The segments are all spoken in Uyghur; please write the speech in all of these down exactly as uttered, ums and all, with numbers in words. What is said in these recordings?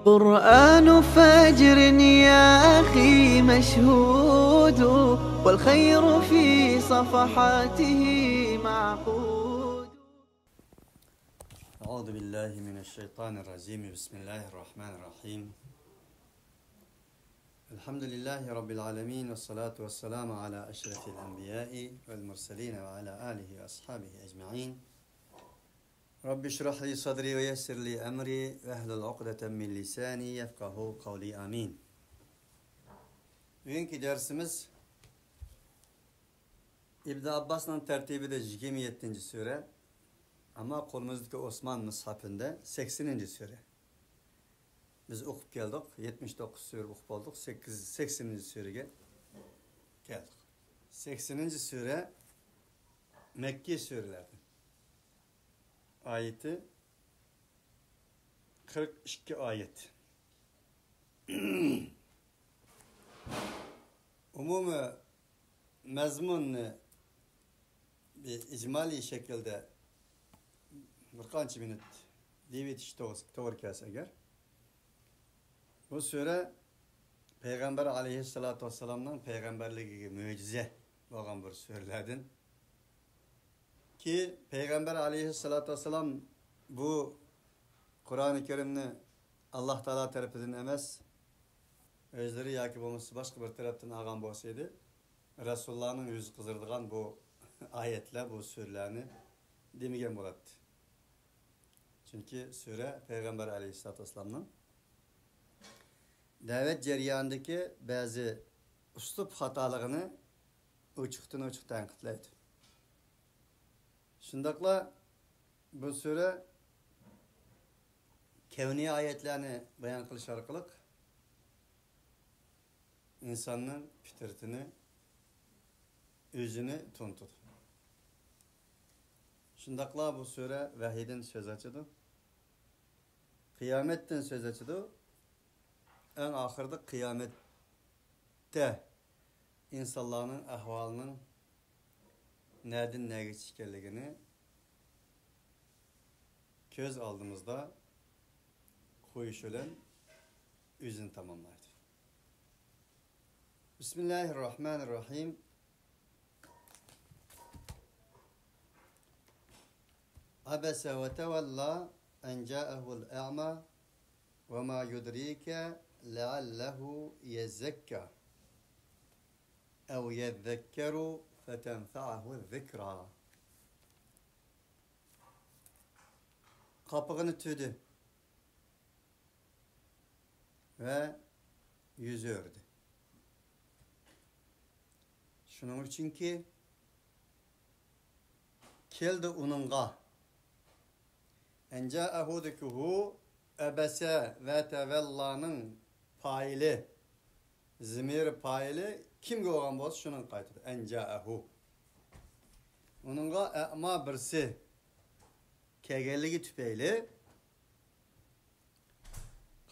قرآن فجر يا أخي مشهود، والخير في صفحاته معقود. أعوذ بالله من الشيطان الرجيم. بسم الله الرحمن الرحيم. الحمد لله رب العالمين، والصلاة والسلام على أشرف الأنبياء والمرسلين وعلى آله وأصحابه أجمعين. رب اشرح لي صدري ويسر لي أمري واحلل عقدة من لساني يفقهوا قولي. آمين. بۈگۈنكى دەرسىمىز ئىبن ئابباسنىڭ تەرتىپىدە يىگىرمە يەتتىنچى سۈرە، ئەمما قولىمىزدىكى ئوسمان مۇسھەپىندە سەكسىنىنچى سۈرە. بىز ئوقۇپ كەلدۇق، يەتمىش توققۇز سۈرە ئوقۇپ بولدۇق، سەككىز، سەكسىنىنچى سۈرىگە كەلدۇق. سەكسىنىنچى سۈرە مەككىي سۈرىلەردىن. ئايىتى قىرىق ئىككى ئايەت. ئومۇمىي مەزمۇننى بىر ئىجمالىي شەكىلدە بىر قانچە مىنۇت دېيىۋېتىش توغرا، توغرا كەلسە ئەگەر، بۇ سۈرە پەيغەمبەر ئەلەيھىسسالاتۇ ۋەسسالامنىڭ پەيغەمبەرلىكىگە مۆجىزە بولغان بىر سۈرىلەردىن. كى پەيغەمبەر ئەلەيھىسسالاتۇ ۋەسسالام بۇ قۇرئانى كەرىمنى ئاللاھ تائالا تەرىپىدىن ئەمەس، ئۆزلىرى ياكى بولمىسا باشقا بىر تەرەپتىن ئالغان بولسا ئىدى، رەسۇلۇللاھنىڭ يۈزى قىزىرىدىغان بۇ ئايەتلەر، بۇ سۈرىلەرنى دېمىگەن بولاتتى. چۈنكى سۈرە پەيغەمبەر ئەلەيھىسسالاتۇ ۋەسسالامنىڭ دەۋەت جەريانىدىكى بەزى ئۇسلۇب خاتالىقىنى ئوچۇقتىن ئوچۇق تەنقىدلەيدۇ. شۇنداقلا بۇ سۈرە كەۋنىي ئايەتلەرنى بايان قىلىش ئارقىلىق ئىنساننىڭ پىترىتىنى، ئۆزىنى تونۇتىدۇ. شۇنداقلا بۇ سۈرە ۋەھىيدىن سۆز ئاچىدۇ، قىيامەتتىن سۆز ئاچىدۇ. ئەڭ ئاخىرىدا قىيامەتتە ئىنسانلارنىڭ ئەھۋالىنىڭ نەدىن نەگىچە ئىكەنلىكىنى كۆز ئالدىمىزدا قويۇش بىلەن ئۆزىنى تاماملايدۇ. بىسمىللاھىررەھمانىررەھىم. عبس وتولى أن جاءه الأعمى وما يدريك لعله يزكى أو يذكر فتنفعه الذكرى. قاپىقىنى تۈدى ۋە يۈز ئۆردى. شۇنىڭ ئۈچۈنكى كەلدى ئۇنىڭغا. ئەن جائەھۇدىكى ھۇ، ئەبەسە ۋە تەۋەللانىڭ پائىلى، زىمىرى پائىلى كىمگە بولغان بولسا شۇنىڭغا قايتىدۇ. ئەن جائەھۇ. ئۇنىڭغا ئەما بىرسى كەلگەنلىكى تۈپەيلى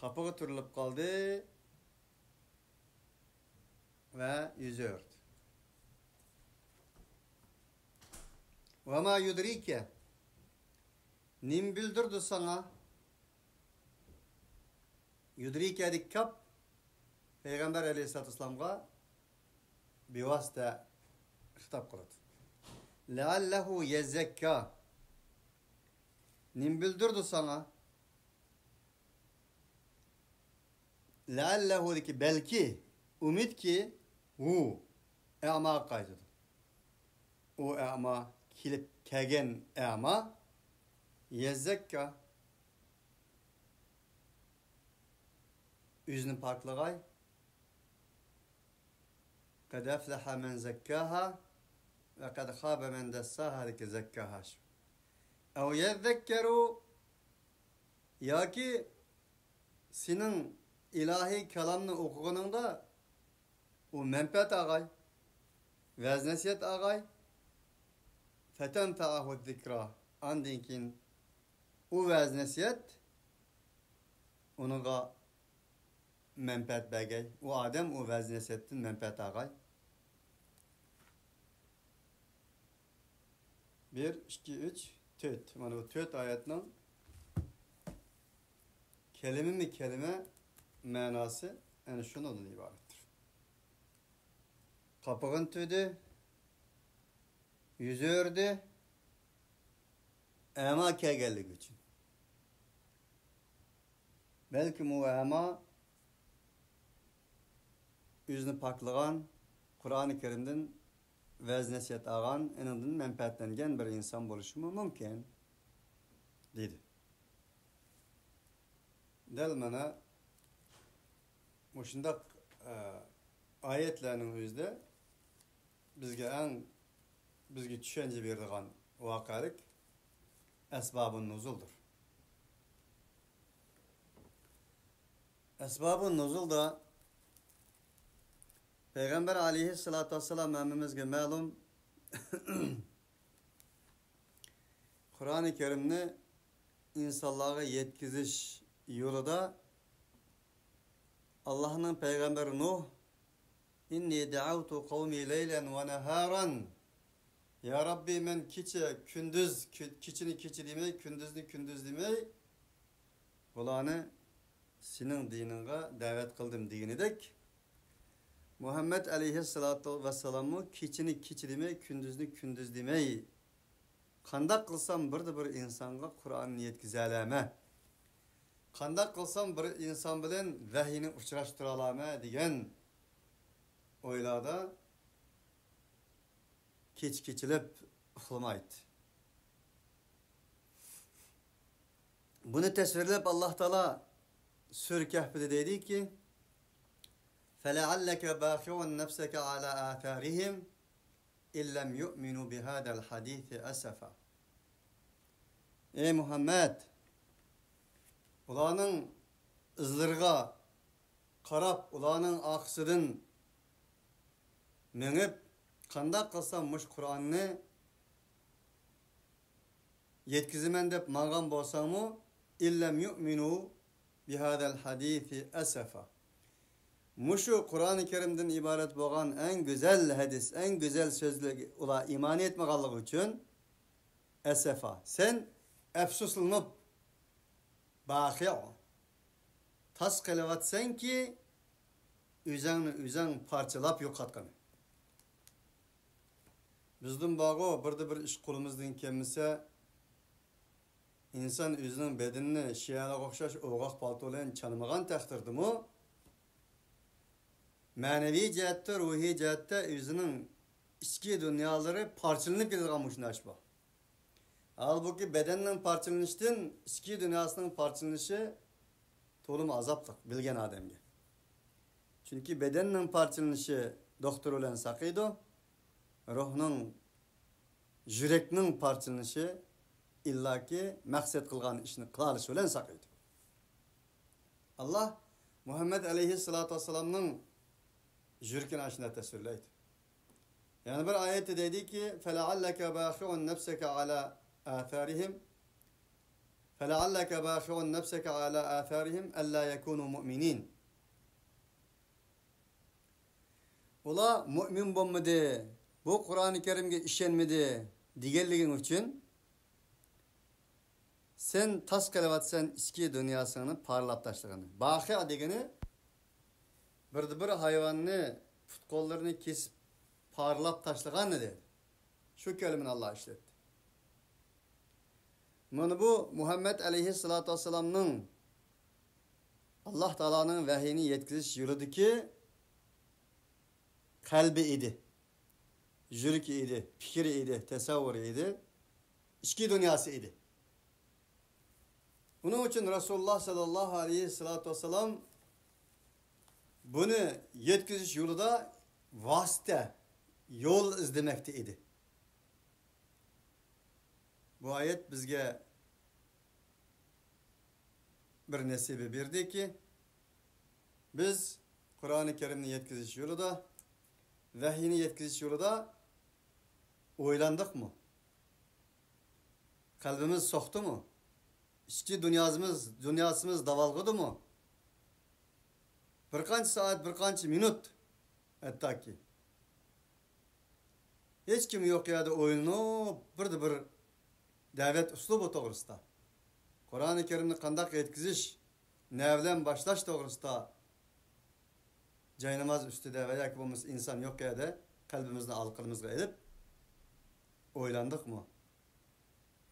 قاپىغا تۈرۈلۈپ قالدى ۋە يۈز ئۆردى. ۋەما يۇدرىكە، نېمە بىلدۈردى ساڭا؟ يۇدرىكەدىكى كاپ پەيغەمبەر ئەلەيھىسسالاتۇ ۋەسسالامغا بىۋاسىتە خىتاب قىلىدۇ. لەئەللەھۇ يەززەككا، نېمە بىلدۈردى ساڭا؟ لەئەللەھۇدىكى بەلكى، ئۈمىدكى، ھۇ ئەماغا قايتىدۇ. ئۇ ئەما، كېلىپ كەلگەن ئەما، يەززەككا، ئۆزىنى پاكلىغاي. قەد ئەفلەھە مەن زەككاھا ۋە قەد خابە مەن دەسساھادىكى زەككاھا شۇ. ئەۋ يەززەككەرۇ، ياكى سېنىڭ ئىلاھىي كالامنى ئوقۇغىنىڭدا ئۇ مەنپەئەت ئالغاي، ۋەز-نەسىھەت ئالغاي. فەتەنفەئەھۇ زىكرا، ئاندىن كېيىن ئۇ ۋەز-نەسىھەت ئۇنىڭغا مەنپەئەت بەرگەي. ئۇ ئادەم ئۇ ۋەز-نەسىھەتتىن مەنپەئەت ئالغاي. بىر، ئىككى، ئۈچ، تۆت. مانا بۇ تۆت ئايەتنىڭ كەلىمىمۇ كەلىمە، مەناسى ئەنە شۇنىڭدىن ئىبارەتتۇر. قاپىغىنى تۈۋدى، يۈزى ئۆردى، ئەما كەلگەنلىكى ئۈچۈن. بەلكىم ئۇ ئەما ئۆزىنى پاكلىغان، قۇرئانى كەرىمدىن ۋەز-نەسىھەت ئالغان، ئېنىڭدىن مەنپەئەتلەنگەن بىر ئىنسان بولۇشىمۇ مۇمكىن، دېدى. دەل مانا مۇشۇنداق، ئە، ئايەتلەرنىڭ ئۆزىدە بىزگە ئەڭ، بىزگە چۈشەنچە بېرىدىغان ۋەقەلىك ئەسبابۇن نۇزۇلدۇر. ئەسبابۇن نۇزۇلدا پەيغەمبەر ئەلەيھىسسالاتۇ ۋەسسالام ھەممىمىزگە مەلۇم، قۇرئانى كەرىمنى ئىنسانلارغا يەتكۈزۈش يولىدا ئاللاھنىڭ پەيغەمبىرى نۇھ، «ئىننى دەئەۋتۇ قەۋمى لەيلەن ۋە نەھارەن.» يا رەببى، مەن كېچە، كۈندۈز، كۈ-، كېچىنى كېچە دېمەي، كۈندۈزنى كۈندۈز دېمەي، بۇلارنى سېنىڭ دىنىڭغا دەۋەت قىلدىم، دېگىنىدەك، مۇھەممەد ئەلەيھىسسالاتۇ ۋەسسالاممۇ كېچىنى كېچە دېمەي، كۈندۈزنى كۈندۈز دېمەي، قانداق قىلسام بىردە بىر ئىنسانغا قۇرئاننى يەتكۈزەلەيمەن؟ قانداق قىلسام بىر ئىنسان بىلەن ۋەھىينى ئۇچراشتۇرالايمەن دېگەن ئويلاردا كېچە كېچىلەپ ئۇخلىمايتتى. بۇنى تەسۋىرلەپ، ئاللاھ تائالا سۈرە كەھپىدە دەيدىكى، «فَلَعَلَّكَ بَاخِعٌ نَفْسَكَ عَلَى آثَارِهِمْ إِنْ لَمْ يُؤْمِنُوا بِهَذَا الْحَدِيثِ أَسَفًا.» ئەي مۇھەممەد، ئۇلارنىڭ ئىزلىرىغا قاراپ، ئۇلارنىڭ ئارقىسىدىن مېڭىپ، قانداق قىلسام مۇشۇ قۇرئاننى يەتكۈزىمەن دەپ ماڭغان بولساڭمۇ، «إِنْ لَمْ يُؤْمِنُوا بِهَذَا الْحَدِيثِ أَسَفًا.» مۇشۇ قۇرئانى كەرىمدىن ئىبارەت بولغان ئەڭ گۈزەل ھەدىس، ئەڭ گۈزەل سۆزلەرگە ئۇلار ئىمان ئېيتمىغانلىقى ئۈچۈن، ئەسەفا، سەن ئەپسۇسلىنىپ، باخىئ، تاس قېلىۋاتىسەنكى، ئۆزەڭنى ئۆزەڭ پارچىلاپ يوقاتقىنى. بىزدىن بارغۇ، بىردە بىر ئىش قولىمىزدىن كەلمىسە، ئىنسان ئۆزىنىڭ بەدىنىنى شىئەلىگە ئوخشاش ئوغاق پالتا بىلەن چانىمىغان تەقدىردىمۇ، مەنىۋى جەھەتتە، روھىي جەھەتتە ئۆزىنىڭ ئىچكى دۇنيالىرى پارچىلىنىپ كېتىدىغان مۇشۇنداق ئىش بار. ھالبۇكى، بەدەننىڭ پارچىلىنىشىدىن ئىچكى دۇنياسىنىڭ پارچىلىنىشى تولىمۇ ئازابلىق بىلگەن ئادەمگە. چۈنكى بەدەننىڭ پارچىلىنىشى دوختۇر بىلەن ساقىيىدۇ، روھنىڭ، يۈرەكنىڭ پارچىلىنىشى ئىللاكى مەقسەت قىلغان ئىشنى قىلالىشى بىلەن ساقىيىدۇ. ئاللاھ مۇھەممەد ئەلەيھىسسالاتۇ ۋەسسالامنىڭ يۈرىكىنى ئاشۇنداق تەسۋىرلەيدۇ. يەنە بىر ئايەتتە دەيدىكى، «فَلَعَلَّكَ بَاخِعٌ نَفْسَكَ عَلَى آثَارِهِمْ، فَلَعَلَّكَ بَاخِعٌ نَفْسَكَ عَلَى آثَارِهِمْ أَلَّا يَكُونُوا مُؤْمِنِينَ.» ئۇلار مۇئمىن بولمىدى، بۇ قۇرئانى كەرىمگە ئىشەنمىدى دېگەنلىكىڭ ئۈچۈن، سەن تاس قېلىۋاتىسەن ئىچكى دۇنياسىڭنى پارلاپ تاشلىغىنى. باخىئ دېگىنى بىردە بىر ھايۋاننى پۇت-قوللىرىنى كېسىپ پارلاپ تاشلىغاننى دەيدۇ. شۇ كەلىمىنى ئاللاھ ئىشلەتتى. مانا بۇ مۇھەممەد ئەلەيھىسسالاتۇ ۋەسسالامنىڭ ئاللاھ تائالانىڭ ۋەھىينى يەتكۈزۈش يولىدىكى قەلبى ئىدى. يۈرىكى ئىدى، پىكرى ئىدى، تەسەۋۋۇرى ئىدى، ئىچكى دۇنياسى ئىدى. بۇنىڭ ئۈچۈن رەسۇلۇللاھ ساللاللاھۇ ئەلەيھى ۋەسسالام بۇنى يەتكۈزۈش يولىدا ۋاسىتە، يول ئىزدىمەكتە ئىدى. بۇ ئايەت بىزگە بىر نەسىبە بېرىدۇكى، بىز قۇرئانى كەرىمنى يەتكۈزۈش يولىدا، ۋەھىينى يەتكۈزۈش يولىدا ئويلاندۇقمۇ؟ قەلبىمىز سوقتىمۇ؟ ئىچكى دۇنياسىمىز، دۇنياسىمىز داۋالغىدىمۇ؟ بىر قانچە سائەت، بىر قانچە مىنۇت، ھەتتاكى ھېچكىم يوق يەردە ئويلىنىپ، بىردە بىر دەۋەت ئۇسلۇبى توغرىسىدا، قۇرئانى كەرىمنى قانداق يەتكۈزۈش، نەۋلەن باشلاش توغرىسىدا جايناماز ئۈستىدە ۋە ياكى بولمىسا ئىنسان يوق يەردە قەلبىمىزنى ئالقىلىمىزغا ئېلىپ ئويلاندۇقمۇ؟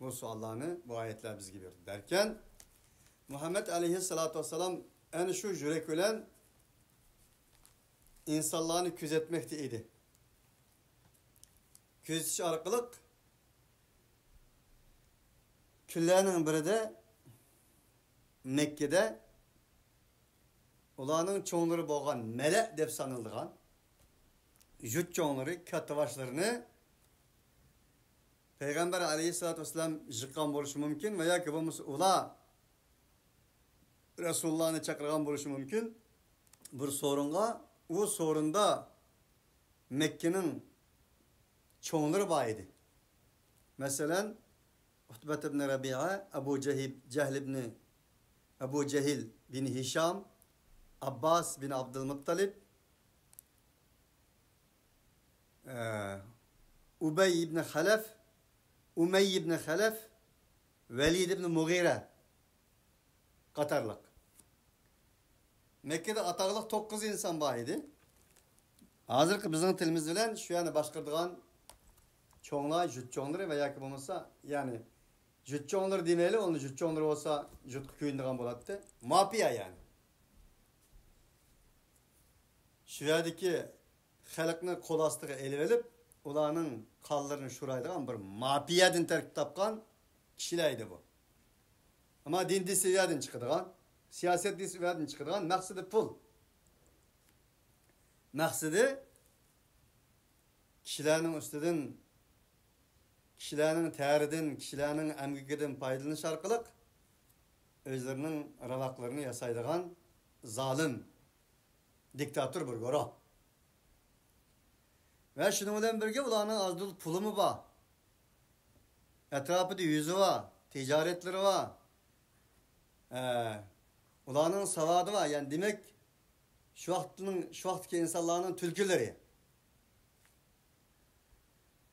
بۇ سوئاللارنى بۇ ئايەتلەر بىزگە بېرىدۇ دەركەن. مۇھەممەد ئەلەيھىسسالاتۇ ۋەسسالام ئەنە شۇ يۈرەك بىلەن ئىنسانلارنى كۆزەتمەكتە ئىدى. كۆزىتىش ئارقىلىق كۈنلەرنىڭ بىرىدە مەككىدە ئۇلارنىڭ چوڭلىرى بولغان مەلە دەپ سانىلىدىغان يۇرت چوڭلىرى، كاتتىباشلىرىنى پەيغەمبەر ئەلەيھىسسالاتۇ ۋەسسالام يىغقان بولۇشى مۇمكىن ۋە ياكى بولمىسا ئۇلار رەسۇلۇللانى چاقىرغان بولۇشى مۇمكىن. بىر سورۇنغا، ئۇ سورۇندا مەككىنىڭ چوڭلىرى بار ئىدى. مەسىلەن، ئۇتبەت ئىبنى رەبىئە، ئەبۇ جەھىب، جەھل ئىبنى، ئەبۇ جەھىل بىن ھىشام، ئابباس بىن ئابدۇلمۇتتەلىب، ئە، ئۇبەي ئىبنى خەلەف، ئۇمەي ئىبنى خەلەف، ۋەلىد ئىبنى مۇغىرە قاتارلىق. مەككىدە ئاتاقلىق توققۇز ئىنسان بار ئىدى. ھازىرقى بىزنىڭ تىلىمىز بىلەن شۇ يەرنى باشقۇرىدىغان چوڭلار، يۇرت چوڭلىرى ۋە ياكى بولمىسا، يەنى يۇرت چوڭلىرى دېمەيلى، ئۇنى يۇرت چوڭلىرى بولسا يۇرتقا كۆيۈنىدىغان بولاتتى. مافىيا يەنى. شۇ يەردىكى خەلقنى قول ئاستىغا ئېلىۋېلىپ، ئۇلارنىڭ قانلىرىنى شورايدىغان بىر مافىيەدىن تەركىب تاپقان كىشىلەر ئىدى بۇ. ئەمما دىن دېسە ئۇ يەردىن چىقىدىغان، سىياسەت دېسە ئۇ يەردىن چىقىدىغان، مەقسىتى پۇل. مەقسىتى كىشىلەرنىڭ ئۈستىدىن، كىشىلەرنىڭ تەرىدىن، كىشىلەرنىڭ ئەمگىكىدىن پايدىلىنىش ئارقىلىق ئۆزلىرىنىڭ راۋاقلىرىنى ياسايدىغان زالىم، دىكتاتور بىر گۇرۇھ. ۋە شۇنىڭ بىلەن بىرگە ئۇلارنىڭ ئاز-تولا پۇلىمۇ بار. ئەتراپىدا يۈزى بار، تىجارەتلىرى بار. ئە، ئۇلارنىڭ ساۋادى بار. يەنى دېمەك، شۇ ۋاقىتنىڭ، شۇ ۋاقىتتىكى ئىنسانلارنىڭ تۈلكىلىرى.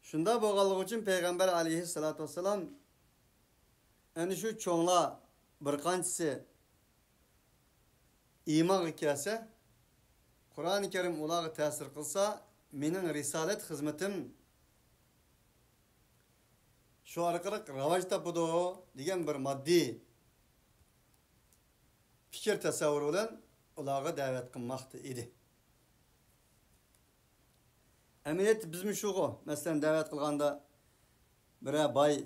شۇنداق بولغانلىقى ئۈچۈن پەيغەمبەر ئەلەيھىسسالاتۇ ۋەسسالام ئەنە شۇ چوڭلار بىر قانچىسى ئىمانغا كەلسە، قۇرئانى كەرىم ئۇلارغا تەسىر قىلسا، مېنىڭ رىسالەت خىزمىتىم شۇ ئارقىلىق راۋاج تاپىدۇ دېگەن بىر ماددىي پىكىر تەسەۋۋۇر بىلەن ئۇلارغا دەۋەت قىلماقتا ئىدى. ئەمەلىيەتتە بىزمۇ شۇغۇ، مەسىلەن، دەۋەت قىلغاندا بىرەر باي،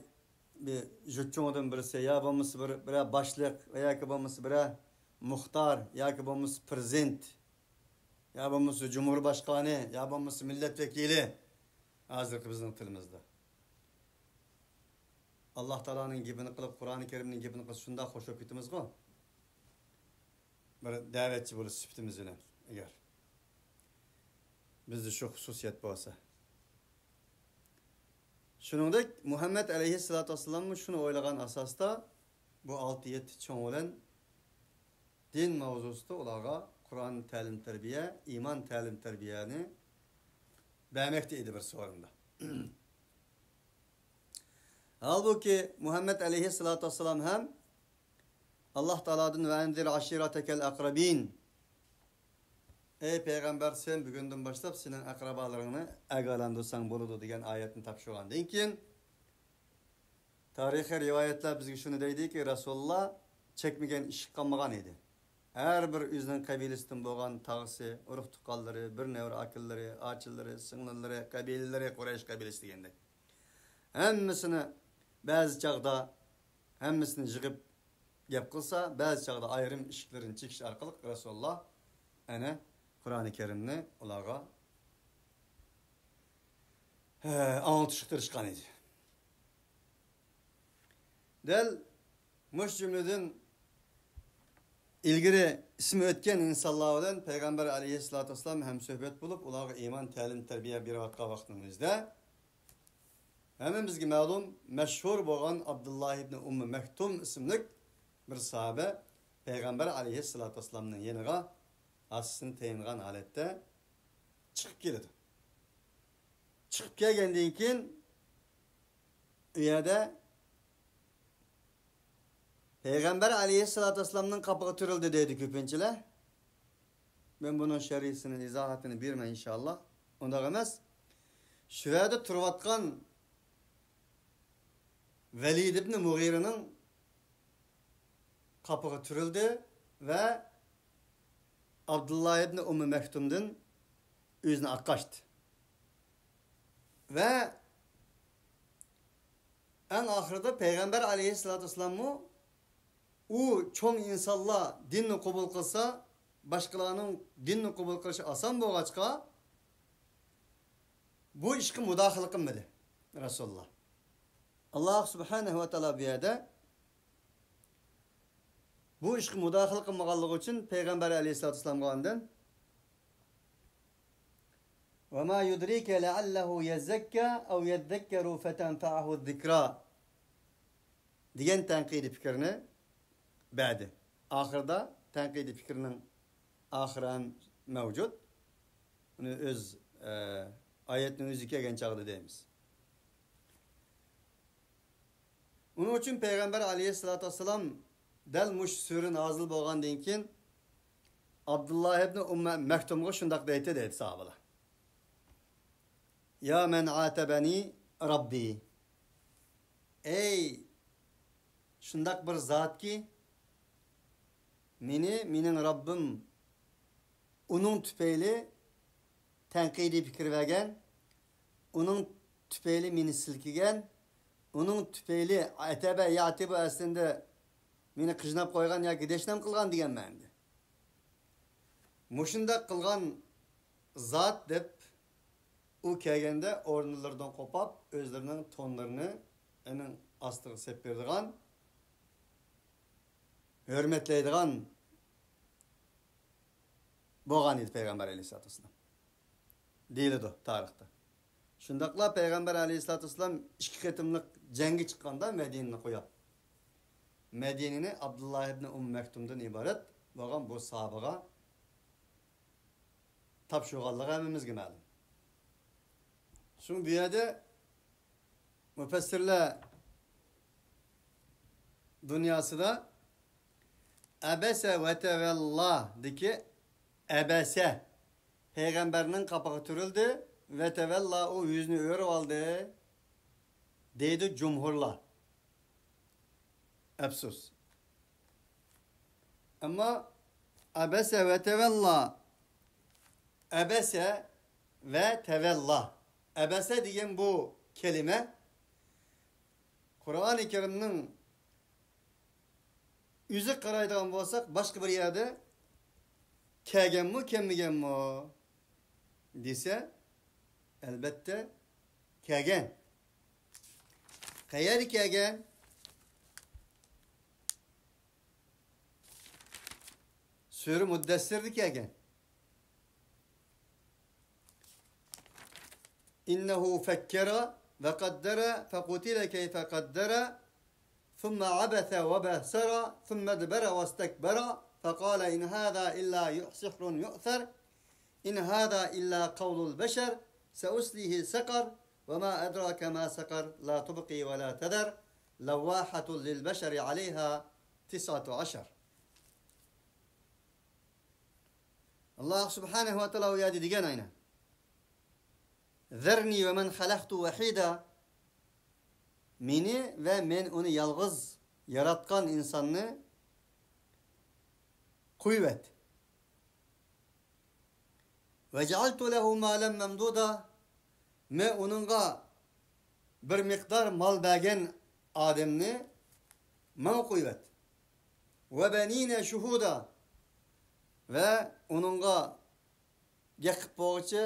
بىر يۇرت چوڭىدىن بىرسى، يا بولمىسا بىر، بىرەر باشلىق ۋە ياكى بولمىسا بىرەر مۇختار ياكى بولمىسا پىرېزىدېنت يا بولمىسا جۇمھۇر باشقانى يا بولمىسا مىللەت ۋەكىلى، ھازىرقى بىزنىڭ تىلىمىزدا. ئاللاھ تائالانىڭ گېپىنى قىلىپ، قۇرئانى كەرىمنىڭ گېپىنى قىلسا شۇنداق خوش بولۇپ كېتىمىزغۇ. بىر دەۋەتچى بولۇش سۈپىتىمىز بىلەن، ئەگەر بىزدە شۇ خۇسۇسىيەت بولسا. شۇنىڭدەك مۇھەممەد ئەلەيھىسسالاتۇ ۋەسسالاممۇ شۇنى ئويلىغان ئاساستا بۇ ئالتە-يەتتە چوڭ بىلەن دىن ماۋزۇسىدا ئۇلارغا قۇرئان تەلىم-تەربىيە، ئىمان تەلىم-تەربىيەنى بەرمەكتە ئىدى بىرسى ئورنىدا. ھالبۇكى، مۇھەممەد ئەلەيھىسسالاتۇ ۋەسسالام ھەم ئاللاھ تائالادىن «ۋە ئەنزىر ئەشىرەتەكەل ئەقرەبىن»، ئەي پەيغەمبەر، سەن بۈگۈندىن باشلاپ سېنىڭ ئەقرىبالىرىڭنى ئاگاھلاندۇرساڭ بولىدۇ دېگەن ئايەتنى تاپشۇرغاندىن كېيىن، تارىخىي رىۋايەتلەر بىزگە شۇنى دەيدىكى، رەسۇلۇللاھ چەكمىگەن ئىشىك قالمىغان ئىدى. ھەر بىر ئۆزىنىڭ قەبىلىسىدىن بولغان تاغىسى، ئۇرۇق-تۇغقانلىرى، بىر نەۋرە ئاكىلىرى، ئاچىلىرى، سىڭلىلىرى، قەبىلىلىرى، قۇرەيش قەبىلىسى دېگەندەك. ھەممىسىنى بەزى چاغدا، ھەممىسىنى يىغىپ گەپ قىلسا، بەزى چاغدا ئايرىم ئىشىكلىرىنى چېكىش ئارقىلىق رەسۇلۇللاھ ئەنە قۇرئانى كەرىمنى ئۇلارغا، ھە، ئاڭلىتىشقا تىرىشقان ئىدى. دەل مۇشۇ جۈملىدىن ئىلگىرى ئىسمى ئۆتكەن ئىنسانلار بىلەن پەيغەمبەر ئەلەيھىسسالاتۇ ۋەسسالام ھەمسۆھبەت بولۇپ، ئۇلارغا ئىمان، تەلىم، تەربىيە بېرىۋاتقان ۋاقتىمىزدا، ھەممىمىزگە مەلۇم، مەشھۇر بولغان ئابدۇللا ئىبنى ئۇممى مەكتۇم ئىسىملىك بىر ساھابە پەيغەمبەر ئەلەيھىسسالاتۇ ۋەسسالامنىڭ يېنىغا ھاسىسىنى تېيىنغان ھالەتتە چىقىپ كېلىدۇ. چىقىپ كەلگەندىن كېيىن، ئۇ يەردە پەيغەمبەر ئەلەيھىسسالاتۇ ۋەسسالامنىڭ قاپىقى تۈرۈلدى دەيدۇ كۆپىنچىلەر. مەن بۇنىڭ شەرھىسىنى، ئىزاھاتىنى بېرىمەن ئىنشاللا. ئۇنداق ئەمەس. شۇ يەردە تۇرۇۋاتقان ۋەلىد ئىبنى مۇغىرىنىڭ قاپىقى تۈرۈلدى ۋە ئابدۇللا ئىبنى ئۇممى مەكتۇمدىن ئۆزىنى ئاقاشتى. ۋە ئەڭ ئاخىرىدا پەيغەمبەر ئەلەيھىسسالاتۇ ۋەسسالاممۇ ئۇ چوڭ ئىنسانلار دىننى قوبۇل قىلسا، باشقىلارنىڭ دىننى قوبۇل قىلىشى ئاسان بولغاچقا، بۇ ئىشقا مۇداخىلە قىلمىدى رەسۇلۇللا. ئاللا سۇبھانەھۇ ۋە تائالا بۇ يەردە بۇ ئىشقا مۇداخىلە قىلمىغانلىقى ئۈچۈن پەيغەمبەر ئەلەيھىسسالاتۇ ۋەسسالامغا ئاندىن «وما يدريك لعله يزكى أو يذكر فتنفعه الذكرى» دېگەن تەنقىدىي پىكىرنى بەردى. ئاخىرىدا تەنقىدىي پىكىرنىڭ ئاخىرى ھەم مەۋجۇت. ئۇنى ئۆز، ئە، ئايەتنىڭ ئۆزى كەلگەن چاغدا دەيمىز. ئۇنىڭ ئۈچۈن پەيغەمبەر ئەلەيھىسسالاتۇ ۋەسسالام دەل مۇشۇ سۈرە نازىل بولغاندىن كېيىن ئابدۇللا ئىبنى ئۇممە مەكتۇمغا شۇنداق دەيتتى دەيدۇ ساھابىلار. يا من عاتبني ربي. ئەي، شۇنداق بىر زاتكى، مېنى مېنىڭ رەببىم ئۇنىڭ تۈپەيلى تەنقىدىي پىكىر بەرگەن، ئۇنىڭ تۈپەيلى مېنى سىلكىگەن، ئۇنىڭ تۈپەيلى ئەتەبە يەتىبۇ ئەسلىندە مېنى قىجناپ قويغان ياكى دەشنام قىلغان دېگەن مەنىدە. مۇشۇنداق قىلغان زات دەپ ئۇ كەلگەندە ئورۇنلىرىدىن قوپاپ، ئۆزلىرىنىڭ تونلىرىنى ئېنىڭ ئاستىغا سېلىپ بېرىدىغان، ھۆرمەتلەيدىغان بولغان ئىدى پەيغەمبەر ئەلەيھىسسالاتۇ ۋەسسالام دېيىلىدۇ تارىختا. شۇنداقلا پەيغەمبەر ئەلەيھىسسالاتۇ ۋەسسالام ئىككى قېتىملىق جەڭگە چىققاندا مەدىنىنى قويۇپ، مەدىنىنى ئابدۇللا ئىبنى ئۇم مەكتۇمدىن ئىبارەت بولغان بۇ ساھابىغا تاپشۇرغانلىقى ھەممىمىزگە مەلۇم. شۇڭا بۇ يەردە مۇپەسسىرلەر دۇنياسىدا ئەبەسە ۋە تەۋەللادىكى ئەبەسە پەيغەمبەرنىڭ قاپىقى تۈرۈلدى، ۋە تەۋەللا ئۇ يۈزىنى ئۆرۈپ ئالدى دەيدۇ جۇمھۇرلار. ئەپسۇس. ئەمما ئەبەسە ۋە تەۋەللا، ئەبەسە ۋە تەۋەللا. ئەبەسە دېگەن بۇ كەلىمە قۇرئانى كەرىمنىڭ ئۆزىگە قارايدىغان بولساق، باشقا بىر يەردە كەلگەنمۇ، كەلمىگەنمۇ دېسە، ئەلبەتتە كەلگەن. قەيەردە كەلگەن؟ سۈرە مۇددەسسىردە كەلگەن. إنه فكر وقدر فقتل كيف قدر ثم عبس وبسر ثم أدبر واستكبر فقال إن هذا إلا سحر يؤثر إن هذا إلا قول البشر سأصليه سقر وما أدراك ما سقر لا تبقي ولا تذر لواحة للبشر عليها تسعة عشر. ئاللا سۇبھانەھۇ ۋە تائالا ئۇ يەردە دېگەن ئاينا. ذرني ومن خلقت وحيدا. مېنى ۋە مەن ئۇنى يالغۇز ياراتقان ئىنساننى قويۇۋەت. وجعلت له مالا ممدودا. مەن ئۇنىڭغا بىر مىقدار مال بەرگەن ئادەمنى ماڭا قويۇۋەت. وبنين شهودا. ۋە ئۇنىڭغا گەپ قىلىپ بولغۇچە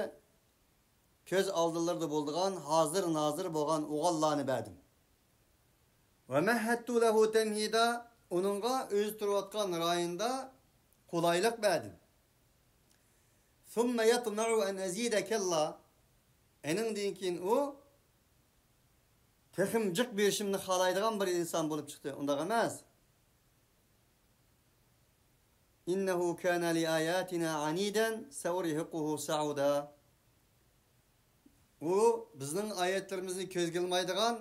كۆز ئالدىلىرىدا بولىدىغان، ھازىر نازىر بولغان ئوغۇللارنى بەردىم. ومهدت له تمهيدا. ئۇنىڭغا ئۆزى تۇرۇۋاتقان رايوندا قولايلىق بەردىم. ثم يطمع أن أزيد كلا. ئېنىڭدىن كېيىن ئۇ تېخىمۇ جىق بېرىشىمنى خالايدىغان بىر ئىنسان بولۇپ چىقتى. ئۇنداق ئەمەس. إنه كان لآياتنا عنيدا سأرهقه صعودا. ئۇ بىزنىڭ ئايەتلىرىمىزنى كۆزگە ئىلمايدىغان،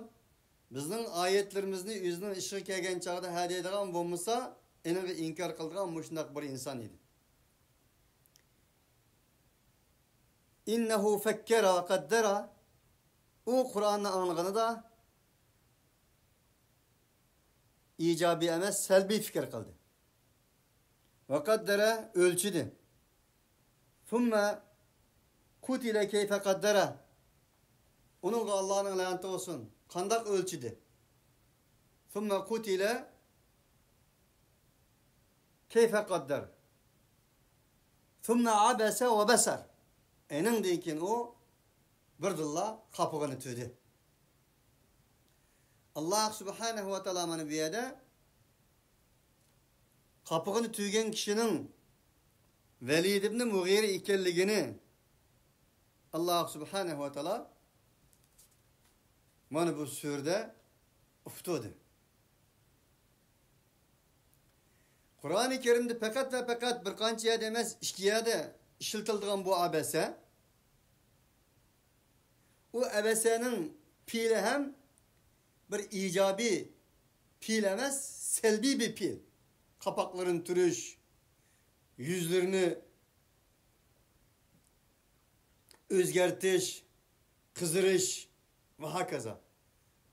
بىزنىڭ ئايەتلىرىمىزنى ئۆزىنىڭ ئىشىغا كەلگەن چاغدا ھە دەيدىغان بولمىسا، ئېنىڭغا ئىنكار قىلىدىغان مۇشۇنداق بىر ئىنسان ئىدى. «ئىننەھۇ فەككەرە ۋە قەددەرە.» ئۇ قۇرئاننى ئاڭلىغىنىدا ئىجابىي ئەمەس، سەلبىي پىكىر قىلدى. «ۋە قەددەرە»، ئۆلچىدى. «سۇممە قۇتىلە كەيفە قەددەرە.» ئۇنىڭغا ئاللانىڭ لەنىتى بولسۇن. قانداق ئۆلچىدى؟ «سۇممە قۇتىلە كەيفە قەددەر. سۇممە ئەبەسە ۋە بەسەر.» ئېنىڭدىن كېيىن ئۇ بىردىنلا قاپىقىنى تۈدى. ئاللا سۇبھانەھۇ ۋە تائالا مانا بۇ يەردە قاپىقىنى تۈگەن كىشىنىڭ ۋەلىد ئىبنى مۇغىرە ئىكەنلىكىنى ئاللا سۇبھانەھۇ ۋە تائالا مانا بۇ سۈرىدە ئۇقتۇردى. قۇرئانى كەرىمدە پەقەت ۋە پەقەت بىر قانچە يەردە ئەمەس، ئىككى يەردە ئىشلىتىلىدىغان بۇ ئەبەسە. ئۇ ئەبەسەنىڭ پېئىلى ھەم بىر ئىجابىي پېئىل ئەمەس، سەلبىي بىر پېئىل. قاپاقلىرىنى تۈرۈش، يۈزلىرىنى ئۆزگەرتىش، قىزىرىش ۋە ھاكازا.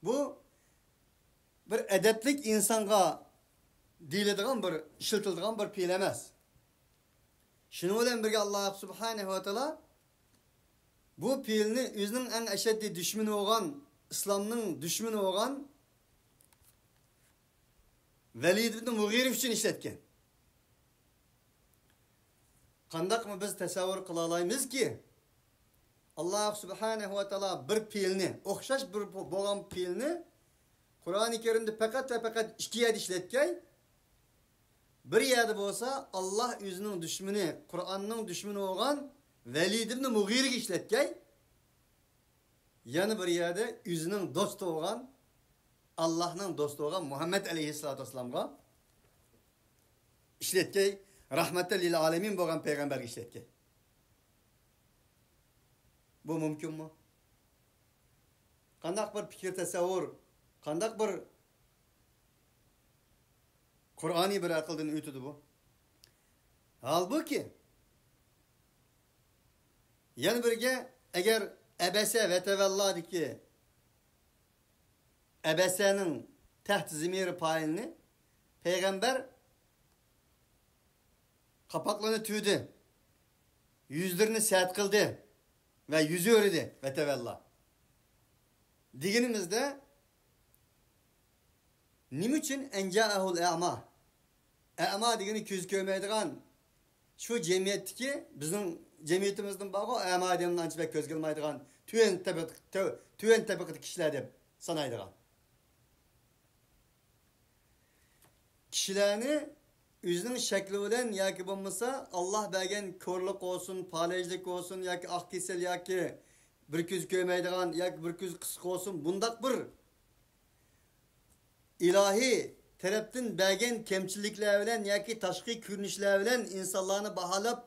بۇ بىر ئەدەپلىك ئىنسانغا دېيىلىدىغان بىر، ئىشلىتىلىدىغان بىر پېئىل ئەمەس. شۇنىڭ بىلەن بىرگە، ئاللا سۇبھانەھۇ ۋە تائالا بۇ پېئىلنى ئۆزىنىڭ ئەڭ ئەشەددىي دۈشمىنى بولغان، ئىسلامنىڭ دۈشمىنى بولغان ۋەلىد ئىبن مۇغىرە ئۈچۈن ئىشلەتكەن. قانداقمۇ بىز تەسەۋۋۇر قىلالايمىزكى، ئاللا سۇبھانەھۇ ۋە تائالا بىر پېئىلنى، ئوخشاش بىر بولغان پېئىلنى قۇرئانى كەرىمدە پەقەت ۋە پەقەت ئىككى يەردە ئىشلەتكەي، بىر يەردە بولسا ئاللا ئۆزىنىڭ دۈشمىنى، قۇرئاننىڭ دۈشمىنى بولغان ۋەلىد ئىبن مۇغىرىگە ئىشلەتكەي، يەنە بىر يەردە ئۆزىنىڭ دوستى بولغان، ئاللانىڭ دوستى بولغان مۇھەممەد ئەلەيھىسسالاتۇ ۋەسسالامغا ئىشلەتكەي، رەھمەتەن لىل ئالەمىن بولغان پەيغەمبەرگە ئىشلەتكەي. بۇ مۇمكىنمۇ؟ قانداق بىر پىكىر تەسەۋۋۇر، قانداق بىر قۇرئانىي بىر ئەقىلدىن ئۆتىدۇ بۇ؟ ھالبۇكى، يەنە بىرگە، ئەگەر ئەبەسە ۋە تەۋەللادىكى ئەبەسەنىڭ تەھت زىمىرى پائىلىنى پەيغەمبەر قاپاقلىرىنى تۈگدى، يۈزلىرىنى سەت قىلدى ۋە يۈز ئۆرۈدى ۋە تەۋەللا دېگىنىمىزدە، نېمە ئۈچۈن «ئەن جائەھۇل ئەما»؟ ئەما دېگىنى كۆز كۆرمەيدىغان، شۇ جەمئىيەتتىكى، بىزنىڭ جەمئىيىتىمىزدىن بارغۇ ئەما دېگەن ئانچە بەك كۆزگە ئىلمايدىغان، تۆۋەن تەبىقە-، تۆ-، تۆۋەن تەبىقىدىكى كىشىلەر دەپ سانايدىغان. كىشىلەرنى ئۆزىنىڭ شەكلى بىلەن ياكى بولمىسا ئاللا بەرگەن كورلۇق بولسۇن، پالەچلىك بولسۇن ياكى ئاق كېسەل ياكى بىر كۆز كۆرمەيدىغان ياكى بىر كۆز قىسىق بولسۇن، بۇنداق بىر ئىلاھىي تەرەپتىن بەرگەن كەمچىلىكلەر بىلەن ياكى تاشقى كۆرۈنۈشلەر بىلەن ئىنسانلارنى باھالاپ،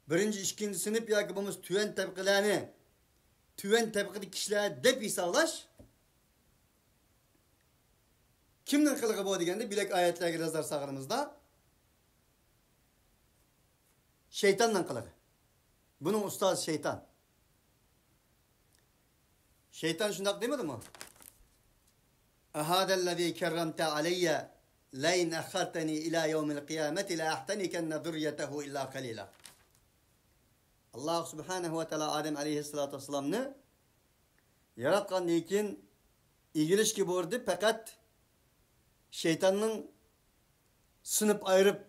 بىرىنچى، ئىككىنچى سىنىپ ياكى بولمىسا تۆۋەن تەبىقىلەرنى، تۆۋەن تەبىقىدىكى كىشىلەر دەپ ھېسابلاش كىمنىڭ قىلىقى بۇ دېگەندە، بۆلەك ئايەتلەرگە نەزەر سالغىنىمىزدا، شەيتاننىڭ قىلىقى. بۇنىڭ ئۇستازى شەيتان. شەيتان شۇنداق دېمىدىمۇ؟ «ئەھادەللەزى كەررەمتە ئەلەييە لەئىن ئەخخەرتەنى ئىلە يەۋمىل قىيامەتى لەئەھتەنىكەننە زۇررىيەتەھۇ ئىللا قەلىلا.» ئاللا سۇبھانەھۇ ۋە تائالا ئادەم ئەلەيھىسسالاتۇ ۋەسسالامنى ياراتقاندىن كېيىن ئىگىلىشكە بۇيرۇدى، پەقەت شەيتاننىڭ سىنىپ ئايرىپ،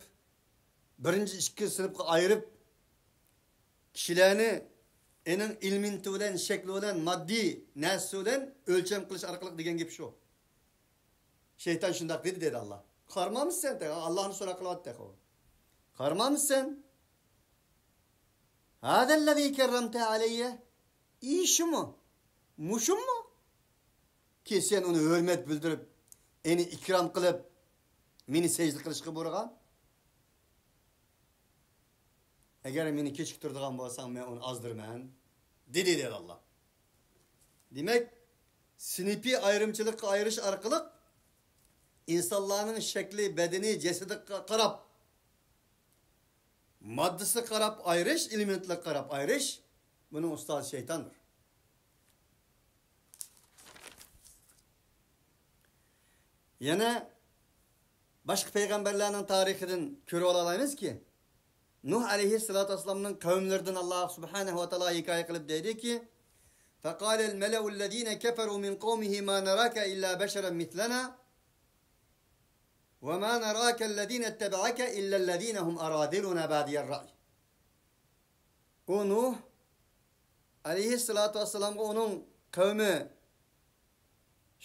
بىرىنچى، ئىككىنچى سىنىپقا ئايرىپ، كىشىلەرنى ئېنىڭ ئېلېمېنتى بىلەن، شەكلى بىلەن، ماددىي نەرسىسى بىلەن ئۆلچەم قىلىش ئارقىلىق دېگەن گەپ شۇ. شەيتان شۇنداق دېدى، دېدى ئاللا. قارىمامسەن تېخى؟ ئاللانى سوراق قىلىۋاتتى تېخى ئۇ. قارىمامسەن؟ «ھادەللەزى كەررەمتە ئەلەييە»، ئى شۇمۇ؟ مۇشۇممۇ؟ كى سەن ئۇنى ھۆرمەت بىلدۈرۈپ، ئېنى ئىكرام قىلىپ، مېنى سەجدە قىلىشقا بۇيرۇغان؟ ئەگەر مېنى كېچىكتۈرىدىغان بولساڭ، مەن ئۇنى ئازدۇرىمەن، دېدى، دېدى ئاللا. دېمەك، سىنىپىي ئايرىمچىلىققا ئايرىش ئارقىلىق ئىنسانلارنىڭ شەكلى، بەدىنى، جەسىتىگە قاراپ، ماددىسىغا قاراپ ئايرىش، ئېلېمېنتلارغا قاراپ ئايرىش، بۇنىڭ ئۇستازى شەيتاندۇر. يەنە باشقا پەيغەمبەرلەرنىڭ تارىخىدىن كۆرۈۋالالايمىزكى، نۇھ ئەلەيھىسسالاتۇ ۋەسسالامنىڭ قەۋملىرىدىن ئاللا سۇبھانەھۇ ۋە تائالا ھېكايە قىلىپ دەيدىكى، فقال الملأ الذين كفروا من قومه ما نراك إلا بشرا مثلنا وما نراك الذين اتبعك إلا الذين هم أراذلنا بادي الرأي. ئۇ نۇھ ئەلەيھىسسالاتۇ ۋەسسالامغا ئۇنىڭ قەۋمى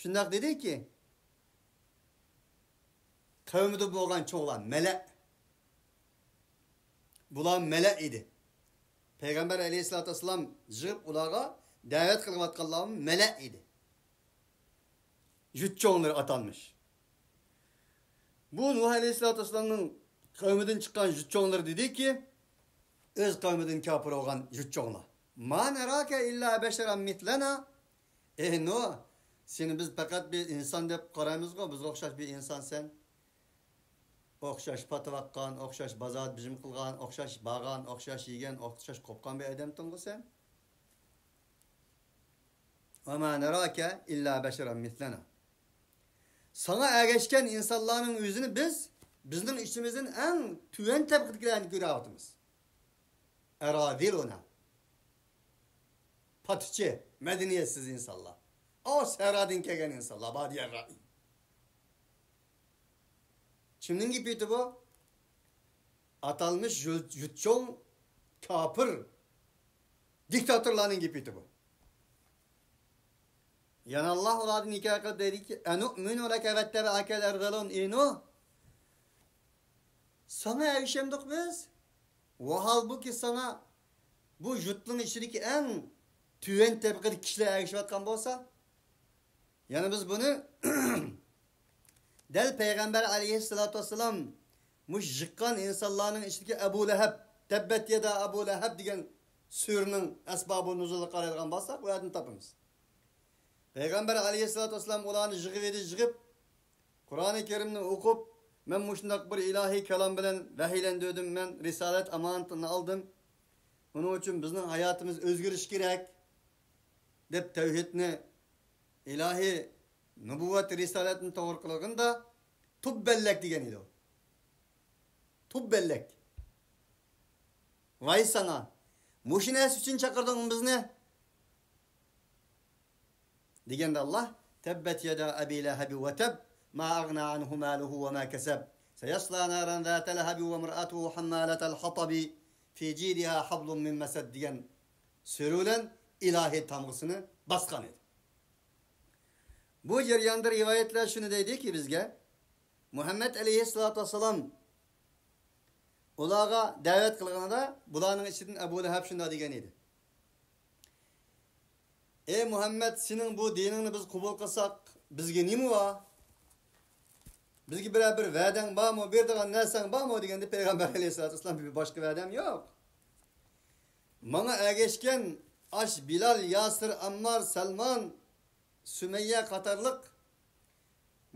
شۇنداق دېدىكى، قەۋمىدە بولغان چوڭلار مەلە. بۇلار مەلە ئىدى. پەيغەمبەر ئەلەيھىسسالاتۇ ۋەسسالام يىغىپ ئۇلارغا دەۋەت قىلىۋاتقانلارمۇ مەلە ئىدى. يۇرت چوڭلىرى ئاتالمىش. بۇ نۇھ ئەلەيھىسسالاتۇ ۋەسسالامنىڭ قەۋمىدىن چىققان يۇرت چوڭلىرى دېدىكى، ئۆز قەۋمىدىن كاپىر بولغان يۇرت چوڭلار، ما نراك إلا بشرا مثلنا. ئەي نۇھ، سېنى بىز پەقەت بىر ئىنسان دەپ قارايمىزغۇ، بىزگە ئوخشاش بىر ئىنسان سەن. ئوخشاش پاتىۋاتقان، ئوخشاش بازاردا بېجىم قىلغان، ئوخشاش بارغان، ئوخشاش يېگەن، ئوخشاش قوپقان بىر ئادەمتىڭغۇ سەن. وما نراك إلا بشرا مثلنا. ساڭا ئەگەشكەن ئىنسانلارنىڭ ئۆزىنى بىز بىزنىڭ ئىچىمىزدىن ئەڭ تۆۋەن تەبىقىدىكىلەرنى كۆرۈۋاتىمىز. أراذلنا. پاتىچى، مەدەنىيەتسىز ئىنسانلار. ئاۋۇ سەھرادىن كەلگەن ئىنسانلار، بادىيەر رەئى. كىمنىڭ گېپى ئىدى بۇ؟ ئاتالمىش يۇ-، يۇتچوڭ كاپىر دىكتاتورلارنىڭ گېپى ئىدى بۇ. يەنە ئاللا ئۇلاردىن ھېكايە قىلىپ دەيدىكى، أنؤمن لك واتبعك الأرذلون. ئى نۇھ، ساڭا ئەگىشەمدۇق بىز؟ ۋاھالبۇكى ساڭا بۇ يۇرتنىڭ ئىچىدىكى ئەڭ تۆۋەن تەبىقىدىكى كىشىلەر ئەگىشىۋاتقان بولسا، يەنى بىز بۇنى دەل پەيغەمبەر ئەلەيھىسسالاتۇ ۋەسسالام مۇشۇ يىغقان ئىنسانلارنىڭ ئىچىدىكى ئەبۇ لەھەب، تەببەت يەدا ئەبۇ لەھەب دېگەن سۈرىنىڭ ئەسبابۇ نۇزۇلىغا قارايدىغان بولساق، بۇ يەردىن تاپىمىز. پەيغەمبەر ئەلەيھىسسالاتۇ ۋەسسالام ئۇلارنى يىغىۋىدى، يىغىپ، قۇرئانى كەرىمنى ئوقۇپ، مەن مۇشۇنداق بىر ئىلاھىي كالام بىلەن ۋەھىيلەندۈردۈم، مەن رىسالەت ئامانىتىنى ئالدىم. ئۇنىڭ ئۈچۈن بىزنىڭ ھاياتىمىز ئۆزگىرىشى كېرەك، دەپ تەۋھىدنى، ئىلاھىي نۇبۇۋۋەت رىسالەتنى توغرا قىلغىنىدا، تۇببەللەك دېگەن ئىدى ئۇ. تۇببەللەك. ۋاي ساڭا! مۇشۇ نەرسە ئۈچۈن چاقىردىڭمۇ بىزنى؟ دېگەندە ئاللا، تەببەت يەدا ئەبى لەھەبى ۋە تەب، ما ئەغنا ئەنھۇ مالۇھۇ ۋە ما كەسەب، سەيەسلا نارەن زاتە لەھەبى ۋە ئىمرائەتۇھۇ ھەممالەتەل ھەتەبى، في جيدها حبل من مسد دېگەن سۈرە بىلەن ئىلاھىي تامغىسىنى باسقان ئىدى. بۇ جەرياندا رىۋايەتلەر شۇنى دەيدىكى بىزگە، مۇھەممەد ئەلەيھىسسالاتۇ ۋەسسالام ئۇلارغا دەۋەت قىلغىنىدا، بۇلارنىڭ ئىچىدىن ئەبۇ لەھەب شۇنداق دېگەن ئىدى. ئەي مۇھەممەد، سېنىڭ بۇ دىنىڭنى بىز قوبۇل قىلساق، بىزگە نېمە بار؟ بىزگە بىرەر بىر ۋەدەڭ بارمۇ؟ بېرىدىغان نەرسەڭ بارمۇ؟ دېگەندە پەيغەمبەر ئەلەيھىسسالاتۇ ۋەسسالام، بىر باشقا ۋەدەم يوق. ماڭا ئەگەشكەن ئاش بىلال، ياسىر، ئاممار، سەلمان، سۈمەييە قاتارلىق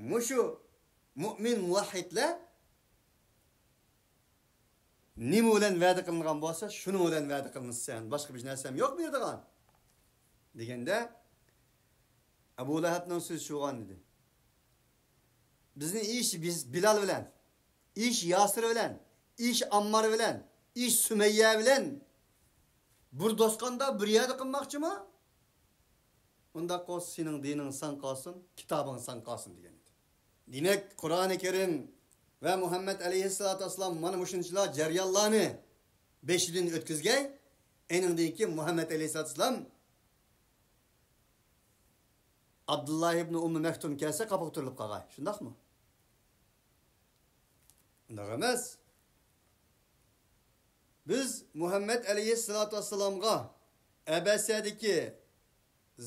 مۇشۇ مۇئمىن مۇۋەھھىدلەر نېمە بىلەن ۋەدە قىلىنغان بولسا، شۇنىڭ بىلەن ۋەدە قىلىنسۇن، باشقا بىر نەرسەم يوق بېرىدىغان، دېگەندە، ئەبۇ لەھەبنىڭ سۆزى شۇغان ئىدى. بىزنى ئىش بىز بىلال بىلەن، ئىش ياسىر بىلەن، ئىش ئاممار بىلەن، ئىش سۈمەييە بىلەن بىر توسقاندا بىر يەردە قىلماقچىمۇ؟ ئۇنداق بولسا سېنىڭ دىنىڭ ساڭا قالسۇن، كىتابىڭ ساڭا قالسۇن، دېگەن ئىدى. دېمەك، قۇرئانى كەرىم ۋە مۇھەممەد ئەلەيھىسسالاتۇ ۋەسسالام مانا مۇشۇنچىلا جەريانلارنى بېشىدىن ئۆتكۈزگەي، ئېنىڭدىن كېيىن مۇھەممەد ئەلەيھىسسالاتۇ ۋەسسالام ئابدۇللا ئىبنى ئۇممى مەكتۇم كەلسە قاپىغا تۈرۈلۈپ قالغاي. شۇنداقمۇ؟ ئۇنداق ئەمەس. بىز مۇھەممەد ئەلەيھىسسالاتۇ ۋەسسالامغا ئەبەسەدىكى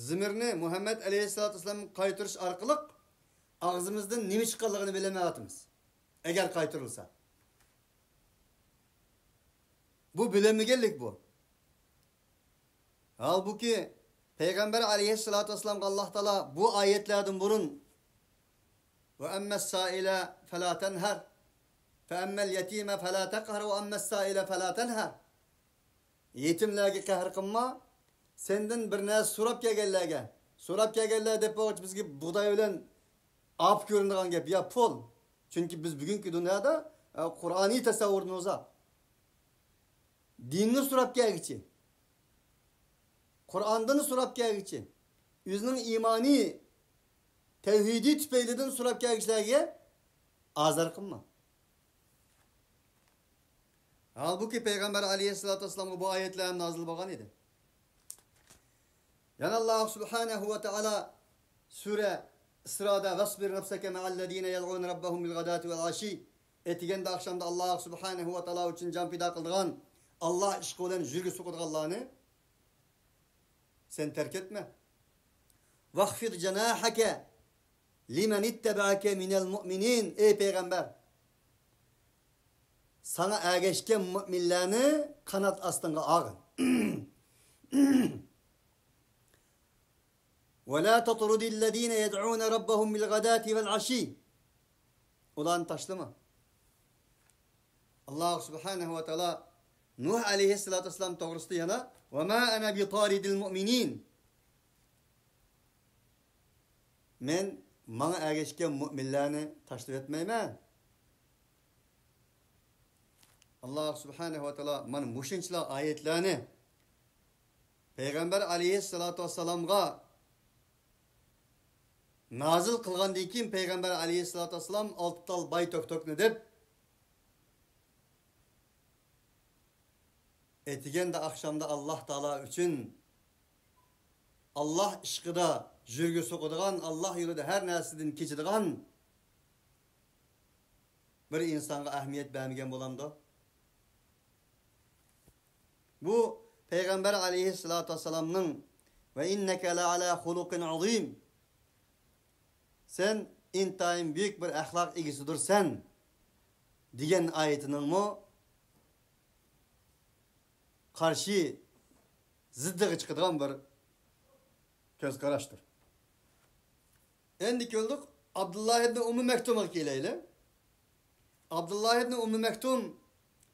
زىمىرنى مۇھەممەد ئەلەيھىسسالاتۇ ۋەسسالامغا قايتۇرۇش ئارقىلىق ئاغزىمىزدىن نېمە چىققانلىقىنى بىلەلمەيۋاتىمىز. ئەگەر قايتۇرۇلسا. بۇ بىلەلمىگەنلىك بۇ. ھالبۇكى، پەيغەمبەر ئەلەيھىسسالاتۇ ۋەسسالامغا ئاللاھ تائالا بۇ ئايەتلەردىن بۇرۇن، «ۋە ئەممەس سائىلە فەلا تەنھەر، فە ئەممەل يەتىمە فەلا تەقھەر، ۋە ئەممەس سائىلە فەلا تەنھەر.» يېتىملەرگە قەھەر قىلما، سەندىن بىر نەرسە سوراپ كەلگەنلەرگە، سوراپ كەلگەنلەر دەپ بولغۇچە بىزگە بۇغداي بىلەن ئاپا كۆرۈنىدىغان گەپ، يا پۇل. چۈنكى بىز بۈگۈنكى دۇنيادا، ئە، قۇرئانىي تەسەۋۋۇردىن ئۇزاق. دىننى سوراپ كەلگۈچى، قۇرئاندىن سوراپ كەلگۈچى، ئۆزىنىڭ ئىمانىي، تەۋھىدىي تۈپەيلىدىن سوراپ كەلگۈچىلەرگە ئازار قىلما. ھالبۇكى، پەيغەمبەر ئەلەيھىسسالاتۇ ۋەسسالامغا بۇ ئايەتلەر ھەم نازىل بولغان ئىدى. يەنە ئاللاھ سۇبھانەھۇ ۋە تائالا سۈرە ئىسرادا، «ۋەسبىر نەفسەكە مەئەللەزىنە يەدئۇنە رەببەھۇم بىلغەداتى ۋەل ئەشىي.» ئەتىگەندە، ئاخشامدا ئاللاھ سۇبھانەھۇ ۋە تائالا ئۈچۈن جان پىدا قىلىدىغان، ئاللاھ ئىشقى بىلەن يۈرگە سوقىدىغانلارنى سەن تەرك ئەتمە. «ۋەخفىد جەناھەكە لىمەنىتتەبەئەكە مىنەل مۇئمىنىن.» ئەي پەيغەمبەر، ساڭا ئەگەشكەن مۇئمىنلەرنى قانات ئاستىڭغا ئالغىن. «ۋەلا تەترۇدىللەزىنە يەدئۇنە رەببەھۇم بىلغەداتى ۋەل ئەشىي.» ئۇلارنى تاشلىما. ئاللاھ سۇبھانەھۇ ۋە تائالا نۇھ ئەلەيھىسسالاتۇ ۋەسسالام توغرىسىدا يەنە، «ۋە ما ئەنە بىتارىدىل مۇئمىنىن.» مەن ماڭا ئەگەشكەن مۇئمىنلارنى تاشلىۋەتمەيمەن. ئاللاھ سۇبھانەھۇ ۋە تائالا مانا مۇشۇنچىلا ئايەتلەرنى پەيغەمبەر ئەلەيھىسسالاتۇ ۋەسسالامغا نازىل قىلغاندىن كېيىن، پەيغەمبەر ئەلەيھىسسالاتۇ ۋەسسالام ئالتە تال باي توك-توكنى دەپ، ئەتىگەندە، ئاخشامدا ئاللاھ تائالا ئۈچۈن، ئاللاھ ئىشقىدا يۈرگە سوقىدىغان، ئاللاھ يولىدا ھەر نەرسىدىن كېچىدىغان بىر ئىنسانغا ئەھمىيەت بەرمىگەن بولامدۇ؟ بۇ پەيغەمبەر ئەلەيھىسسالاتۇ ۋەسسالامنىڭ «ۋە ئىننەكە لەئەلا خۇلۇقىن ئەزىم، سەن ئىنتايىن بۈيۈك بىر ئەخلاق ئىگىسىدۇرسەن» دېگەن ئايىتىنىڭمۇ قارشى، زىددىغا چىقىدىغان بىر كۆز قاراشتۇر. ئەمدى كەلدۇق ئابدۇللا ئىبنى ئۇممى مەكتۇمغا كېلەيلى. ئابدۇللا ئىبنى ئۇممى مەكتۇم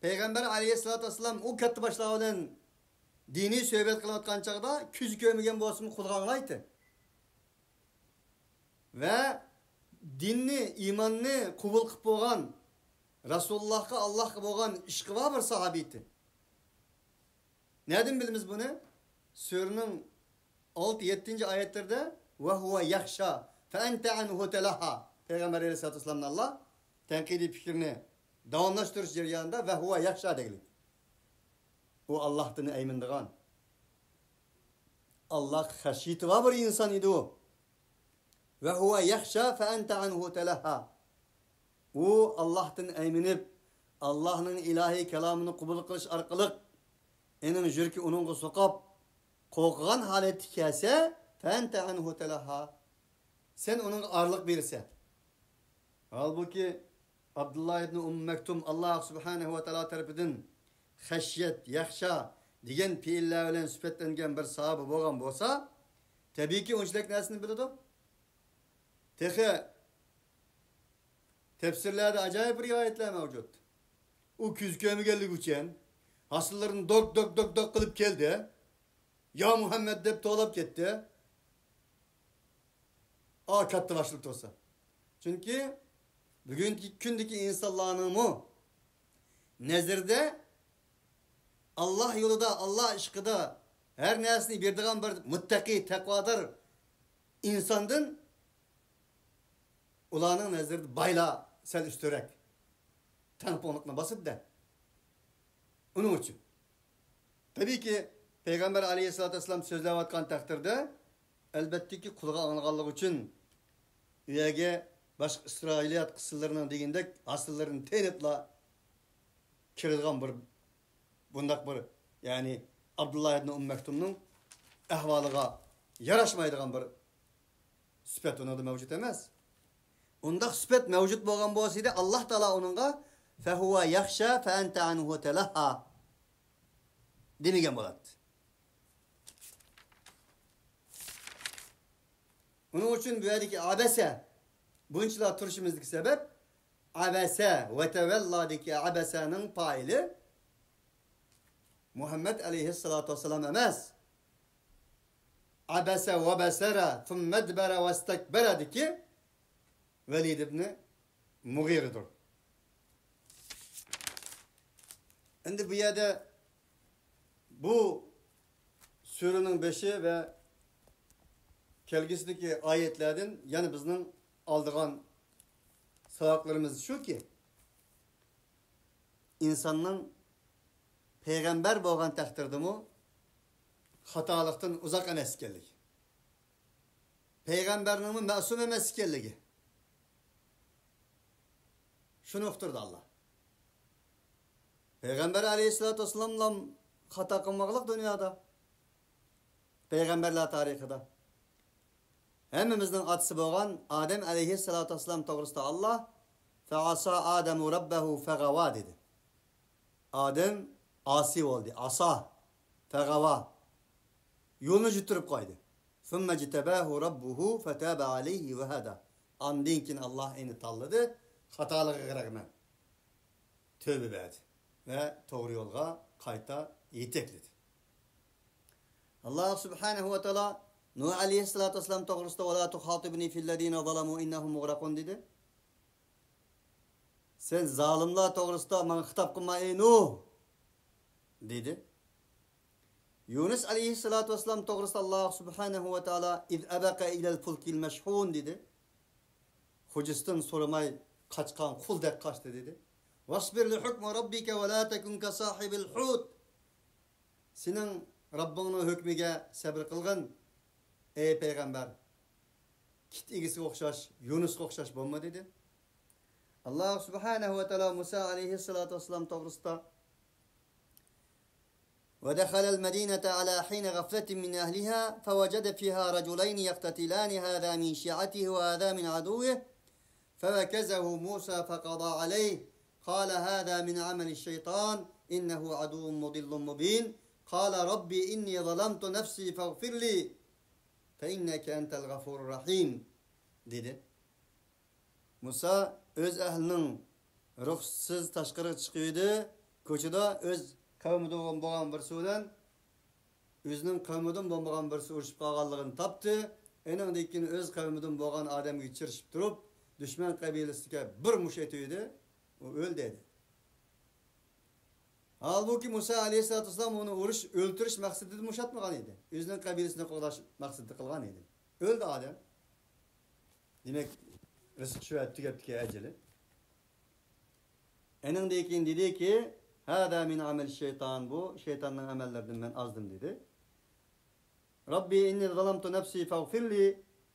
پەيغەمبەر ئەلەيھىسسالاتۇ ۋەسسالام ئۇ كاتتىباشلار بىلەن دىنىي سۆھبەت قىلىۋاتقان چاغدا كۆزى كۆرمىگەن بولسىمۇ قۇلىقى ئاڭلايتتى. ۋە دىننى، ئىماننى قوبۇل قىلىپ بولغان، رەسۇلۇللاھقا، ئاللاھقا بولغان ئىشقى بار بىر ساھابىيتى. نەدىن بىلىمىز بۇنى؟ سۈرىنىڭ ئالتە، يەتتىنچى ئايەتلىرىدە «ۋە ھۇۋە يەخشا فەئەنتە ئەنھۇ تەلەھھا» پەيغەمبەر ئەلەيھىسسالاتۇ ۋەسسالامنى ئاللاھ تەنقىدىي پىكرىنى داۋاملاشتۇرۇش جەريانىدا «ۋە ھۇۋە يەخشا» دېگىلى. ئۇ ئاللاھتىن ئەيمىنىدىغان، ئاللاھقا خەشيىتى بار بىر ئىنسان ئىدى ئۇ. «ۋە ھۇۋە يەخشا فەئەنتە ئەنھۇ تەلەھھا.» ئۇ ئاللاھتىن ئەيمىنىپ، ئاللاھنىڭ ئىلاھىي كالامىنى قوبۇل قىلىش ئارقىلىق، ئېنىڭ يۈرىكى ئۇنىڭغا سوقۇپ، قورقىدىغان ھالەتكە كەلسە، فەئەنتە ئەنھۇ تەلەھھا، سەن ئۇنىڭغا ئارىلىق بېرىسەن. ھالبۇكى، ئابدۇللا ئىبنى ئۇممۇ مەكتۇم ئاللاھ سۇبھانەھۇ ۋە تائالا تەرىپىدىن خەشيەت، يەخشا دېگەن پېئىللەر بىلەن سۈپەتلەنگەن بىر ساھابە بولغان بولسا، تەبىئىيكى، ئۇنچىلىك نەرسىنى بىلىدۇ. تېخى تەپسىرلەردە ئاجايىپ رىۋايەتلەر مەۋجۇت. ئۇ كۆزى كۆرمىگەنلىكى ئۈچۈن ھاسىللىرىنى دوك، دوك، دوك، دوك قىلىپ كەلدى. «يا مۇھەممەد» دەپ توۋلاپ كەتتى. ئا، كاتتىباشلىق تۇرسا. چۈنكى بۈگۈنكى كۈندىكى ئىنسانلارنىڭمۇ نەزىرىدە ئاللاھ يولىدا، ئاللاھ ئىشقىدا ھەر نەرسىنى بېرىدىغان بىر مۇتتەقىي، تەقۋادار ئىنساندىن ئۇلارنىڭ نەزىرىدە بايلار سەل ئۈستۈنرەك. تەڭپۇڭلۇقنى باسىدۇ-دە. ئۇنىڭ ئۈچۈن. تەبىئىيكى، پەيغەمبەر ئەلەيھىسسالاتۇ ۋەسسالام سۆزلەۋاتقان تەقدىردە، ئەلۋەتتىكى، قۇلىقى ئاڭلىغانلىقى ئۈچۈن ئۇ يەرگە باشقا ئىسرائىلىيات قىسسىلىرىنىڭ دېگىنىدەك ھاسىللىرىنى تېنىپلا كىرىدىغان بىر بۇنداق بىر، يەنى ئابدۇللا ئىبنى ئۇم مەكتۇمنىڭ ئەھۋالىغا ياراشمايدىغان بىر سۈپەت ئۇنىڭدا مەۋجۇت ئەمەس. ئۇنداق سۈپەت مەۋجۇت بولغان بولسا ئىدى، ئاللاھ تائالا ئۇنىڭغا «فەھۇۋە يەخشا فەئەنتە ئەنھۇ تەلەھھا» دېمىگەن بولاتتى. ئۇنىڭ ئۈچۈن بۇ يەردىكى ئەبەسە، بۇنچىلا تۇرۇشىمىزدىكى سەۋەب، ئەبەسە ۋە تەۋەللادىكى ئەبەسەنىڭ پائىلى مۇھەممەد ئەلەيھىسسالاتۇ ۋەسسالام ئەمەس. ئەبەسە ۋە بەسەرە، سۇممەدبەرە ۋەستەكبەرەدىكى ۋەلىد ئىبنى مۇغىرىدۇر. ئەمدى بۇ يەردە بۇ سۈرىنىڭ بېشى ۋە كەلگۈسىدىكى ئايەتلەردىن يەنە بىزنىڭ ئالىدىغان ساۋاقلىرىمىز شۇكى، ئىنساننىڭ پەيغەمبەر بولغان تەقدىردىمۇ خاتالىقتىن ئۇزاق ئەمەس ئىكەنلىكى، پەيغەمبەرنىڭمۇ مەسۇم ئەمەس ئىكەنلىكى، شۇنى ئۇقتۇردى ئاللا. پەيغەمبەر ئەلەيھىسسالاتۇ ۋەسسالاملا خاتا قىلمىغانلىق دۇنيادا، پەيغەمبەرلەر تارىخىدا. ھەممىمىزنىڭ ئاتىسى بولغان ئادەم ئەلەيھىسسالاتۇ ۋەسسالام توغرىسىدا ئاللا، فەئاسا ئادەمۇ رەببەھۇ فەغەۋا دېدى. ئادەم ئاسىي بولدى، ئاسا، فەغەۋا. يولنى جۈتتۈرۈپ قويدى. ثم اجتباه ربه فتاب عليه وهدى. ئاندىن كېيىن ئاللا ئېنى تاللىدى، خاتالىقىغا رەغمەن تۆبە بەردى ۋە توغرا يولغا قايتا يېتەكلىدى. ئاللا سۇبھانەھۇ ۋە تائالا نۇھ ئەلەيھىسسالاتۇ ۋەسسالام توغرىسىدا، ولا تخاطبني في الذين ظلموا إنهم مغرقون دېدى. سەن زالىملار توغرىسىدا ماڭا خىتاب قىلما، ئەي نۇھ! دېدى. يۇنۇس ئەلەيھىسسالاتۇ ۋەسسالام توغرىسىدا ئاللا سۇبھانەھۇ ۋە تائالا، إذ أبق إلى الفلك المشحون دېدى. خوجىسىدىن سورىماي قاچقان قۇلدەك قاچتى دېدى. واصبر لحكم ربك ولا تكن كصاحب الحوت. سېنىڭ رەببىڭنىڭ ھۆكمىگە سەبرى قىلغىن، ئەي پەيغەمبەر. كىت ئىگىسىگە ئوخشاش، يۇنۇسقا ئوخشاش بولما دېدى. ئاللا سۇبھانەھۇ ۋە تائالا مۇسا ئەلەيھىسسالاتۇ ۋەسسالام توغرىسىدا، ودخل المدينة على حين غفلة من أهلها فوجد فيها رجلين يقتتلان هذا من شيعته وهذا من عدوه فوكزه موسى فقضى عليه قال هذا من عمل الشيطان إنه عدو مضل مبين قال رب إني ظلمت نفسي فاغفر لي فإنك أنت الغفور الرحيم دېدى. مۇسا ئۆز ئەھلىنىڭ رۇخسىتىسىز تاشقىرىغا چىقىۋىدى. كوچىدا ئۆز قەۋمىدىن بولغان بىرسى بىلەن ئۆزىنىڭ قەۋمىدىن بولمىغان بىرسى ئۇرۇشۇپ قالغانلىقىنى تاپتى. ئېنىڭدىن كېيىن ئۆز قەۋمىدىن بولغان ئادەمگە چىرىشىپ تۇرۇپ، دۈشمەن قەبىلىسىگە بىر مۇش ئېتىۋىدى. ئۇ ئۆلدى دېدى. ھالبۇكى، مۇسا ئەلەيھىسسالاتۇ ۋەسسالام ئۇنى ئۇرۇش، ئۆلتۈرۈش مەقسىتىدە مۇش ئاتمىغان ئىدى. ئۆزىنىڭ قەبىلىسىنى قوغداش مەقسىتىدە قىلغان ئىدى. ئۆلدى ئادەم. دېمەك، رىزقى شۇ يەردە تۈگەپتىكەن، ئەجىلى. ئېنىڭدىن كېيىن دېدىكى، ھازا مىن ئەمەلى شەيتان، بۇ شەيتاننىڭ ئەمەللىرىدىن مەن ئازدىم دېدى. رەببى ئىننى زالامتۇ نەفسى فەغفىرلى،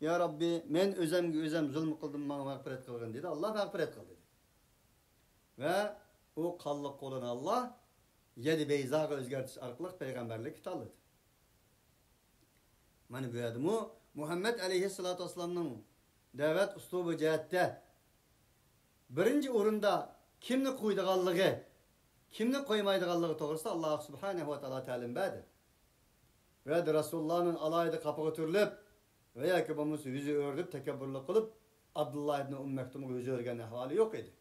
يا رەببى، مەن ئۆزەمگە ئۆزەم زۇلۇم قىلدىم، ماڭا مەغپىرەت قىلغىن دېدى. ئاللا مەغپىرەت قىل دېدى. ۋە ئۇ قانلىق قولىنى ئاللا يەدى بەيزاغا ئۆزگەرتىش ئارقىلىق پەيغەمبەرلىككە تاللىدى. مانا بۇ يەردىمۇ مۇھەممەد ئەلەيھىسسالاتۇ ۋەسسالامنىڭ دەۋەت ئۇسلۇبى جەھەتتە بىرىنچى ئورۇندا كىمنى قويىدىغانلىقى، كىمنى قويمايدىغانلىقى توغرىسىدا ئاللا سۇبھانەھۇ ۋە تائالا تەلىم بەردى. ۋە رەسۇلۇللانىڭ ئالاھىدە قاپىغا تۈرۈلۈپ ۋە ياكى بولمىسا يۈزى ئۆرۈلۈپ تەكەببۇرلۇق قىلىپ، ئابدۇللا ئىبنى ئۇم مەكتۇمغا يۈز ئۆرۈگەن ئەھۋالى يوق ئىدى.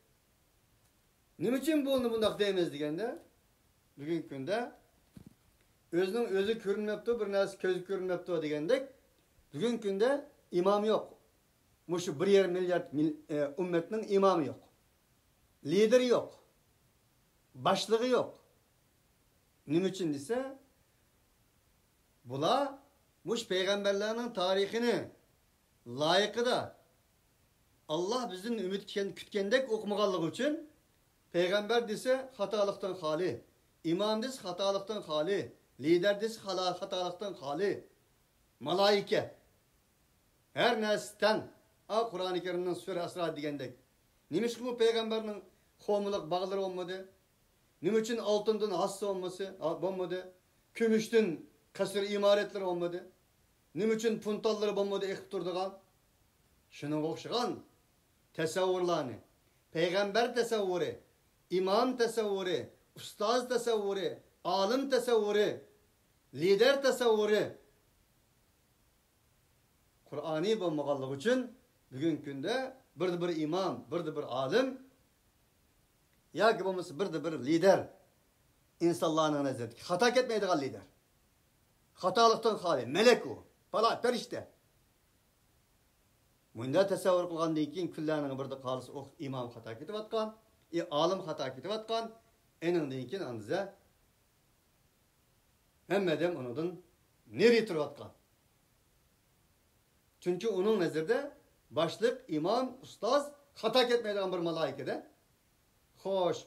نېمە ئۈچۈن بۇنى بۇنداق دەيمىز دېگەندە، بۈگۈنكى كۈندە ئۆزىنىڭ ئۆزى كۆرۈنمەپتۇ، بىر نەرسە كۆزگە كۆرۈنمەپتۇ دېگەندەك، بۈگۈنكى كۈندە ئىمام يوق. مۇشۇ بىر يېرىم مىليارد مىل-، ئە، ئۈممەتنىڭ ئىمامى يوق. لىدېرى يوق. باشلىقى يوق. نېمە ئۈچۈن دېسە، بۇلار مۇشۇ پەيغەمبەرلەرنىڭ تارىخىنى لايىقىدا، ئاللا بىزدىن ئۈمىد كۈتكەن-، كۈتكەندەك ئوقۇمىغانلىقى ئۈچۈن، پەيغەمبەر دېسە خاتالىقتىن خالىي، ئىمام دېسە خاتالىقتىن خالىي، لىدەر دېسە خالا-، خاتالىقتىن خالىي، مالايىكە، ھەر نەرسە تەڭ. ئا، قۇرئانى كەرىمنىڭ سۈرە ئەسرا دېگەندەك. نېمىشقا بۇ پەيغەمبەرنىڭ قومىلىق باغلىرى بولمىدى؟ نېمە ئۈچۈن ئالتۇندىن ھاسىسى بولمىسى-، بولمىدى؟ كۈمۈشتىن قەسىر ئىمارەتلىرى بولمىدى؟ نېمە ئۈچۈن پۇنتاللىرى بولمىدى ئېقىپ تۇرىدىغان؟ شۇنىڭغا ئوخشىغان تەسەۋۋۇرلارنى، پەيغەمبەر تەسەۋۋۇرى، ئىمام تەسەۋۋۇرى، ئۇستاز تەسەۋۋۇرى، ئالىم تەسەۋۋۇرى، لىدەر تەسەۋۋۇرى، قۇرئانىي بولمىغانلىقى ئۈچۈن بۈگۈنكى كۈندە بىردە بىر ئىمام، بىردە بىر ئالىم ياكى بولمىسا بىردە بىر لىدەر ئىنسانلارنىڭ نەزىرىدىكى خاتا كەتمەيدىغان لىدەر. خاتالىقتىن خالىي، مەلەك ئۇ، پەلا-، پەرىشتە. مۇنداق تەسەۋۋۇر قىلغاندىن كېيىن، كۈنلەرنىڭ بىرىدە قالسا، ئوھ، ئىمام خاتا كېتىۋاتقان، ئى، ئالىم خاتا كېتىۋاتقان، ئېنىڭدىن كېيىن ئاندىزە ھەممە ئادەم ئۇنىڭدىن نېرى تۇرۇۋاتقان. چۈنكى ئۇنىڭ نەزىرىدە باشلىق، ئىمام، ئۇستاز خاتا كەتمەيدىغان بىر مالايىكىدە. خوش،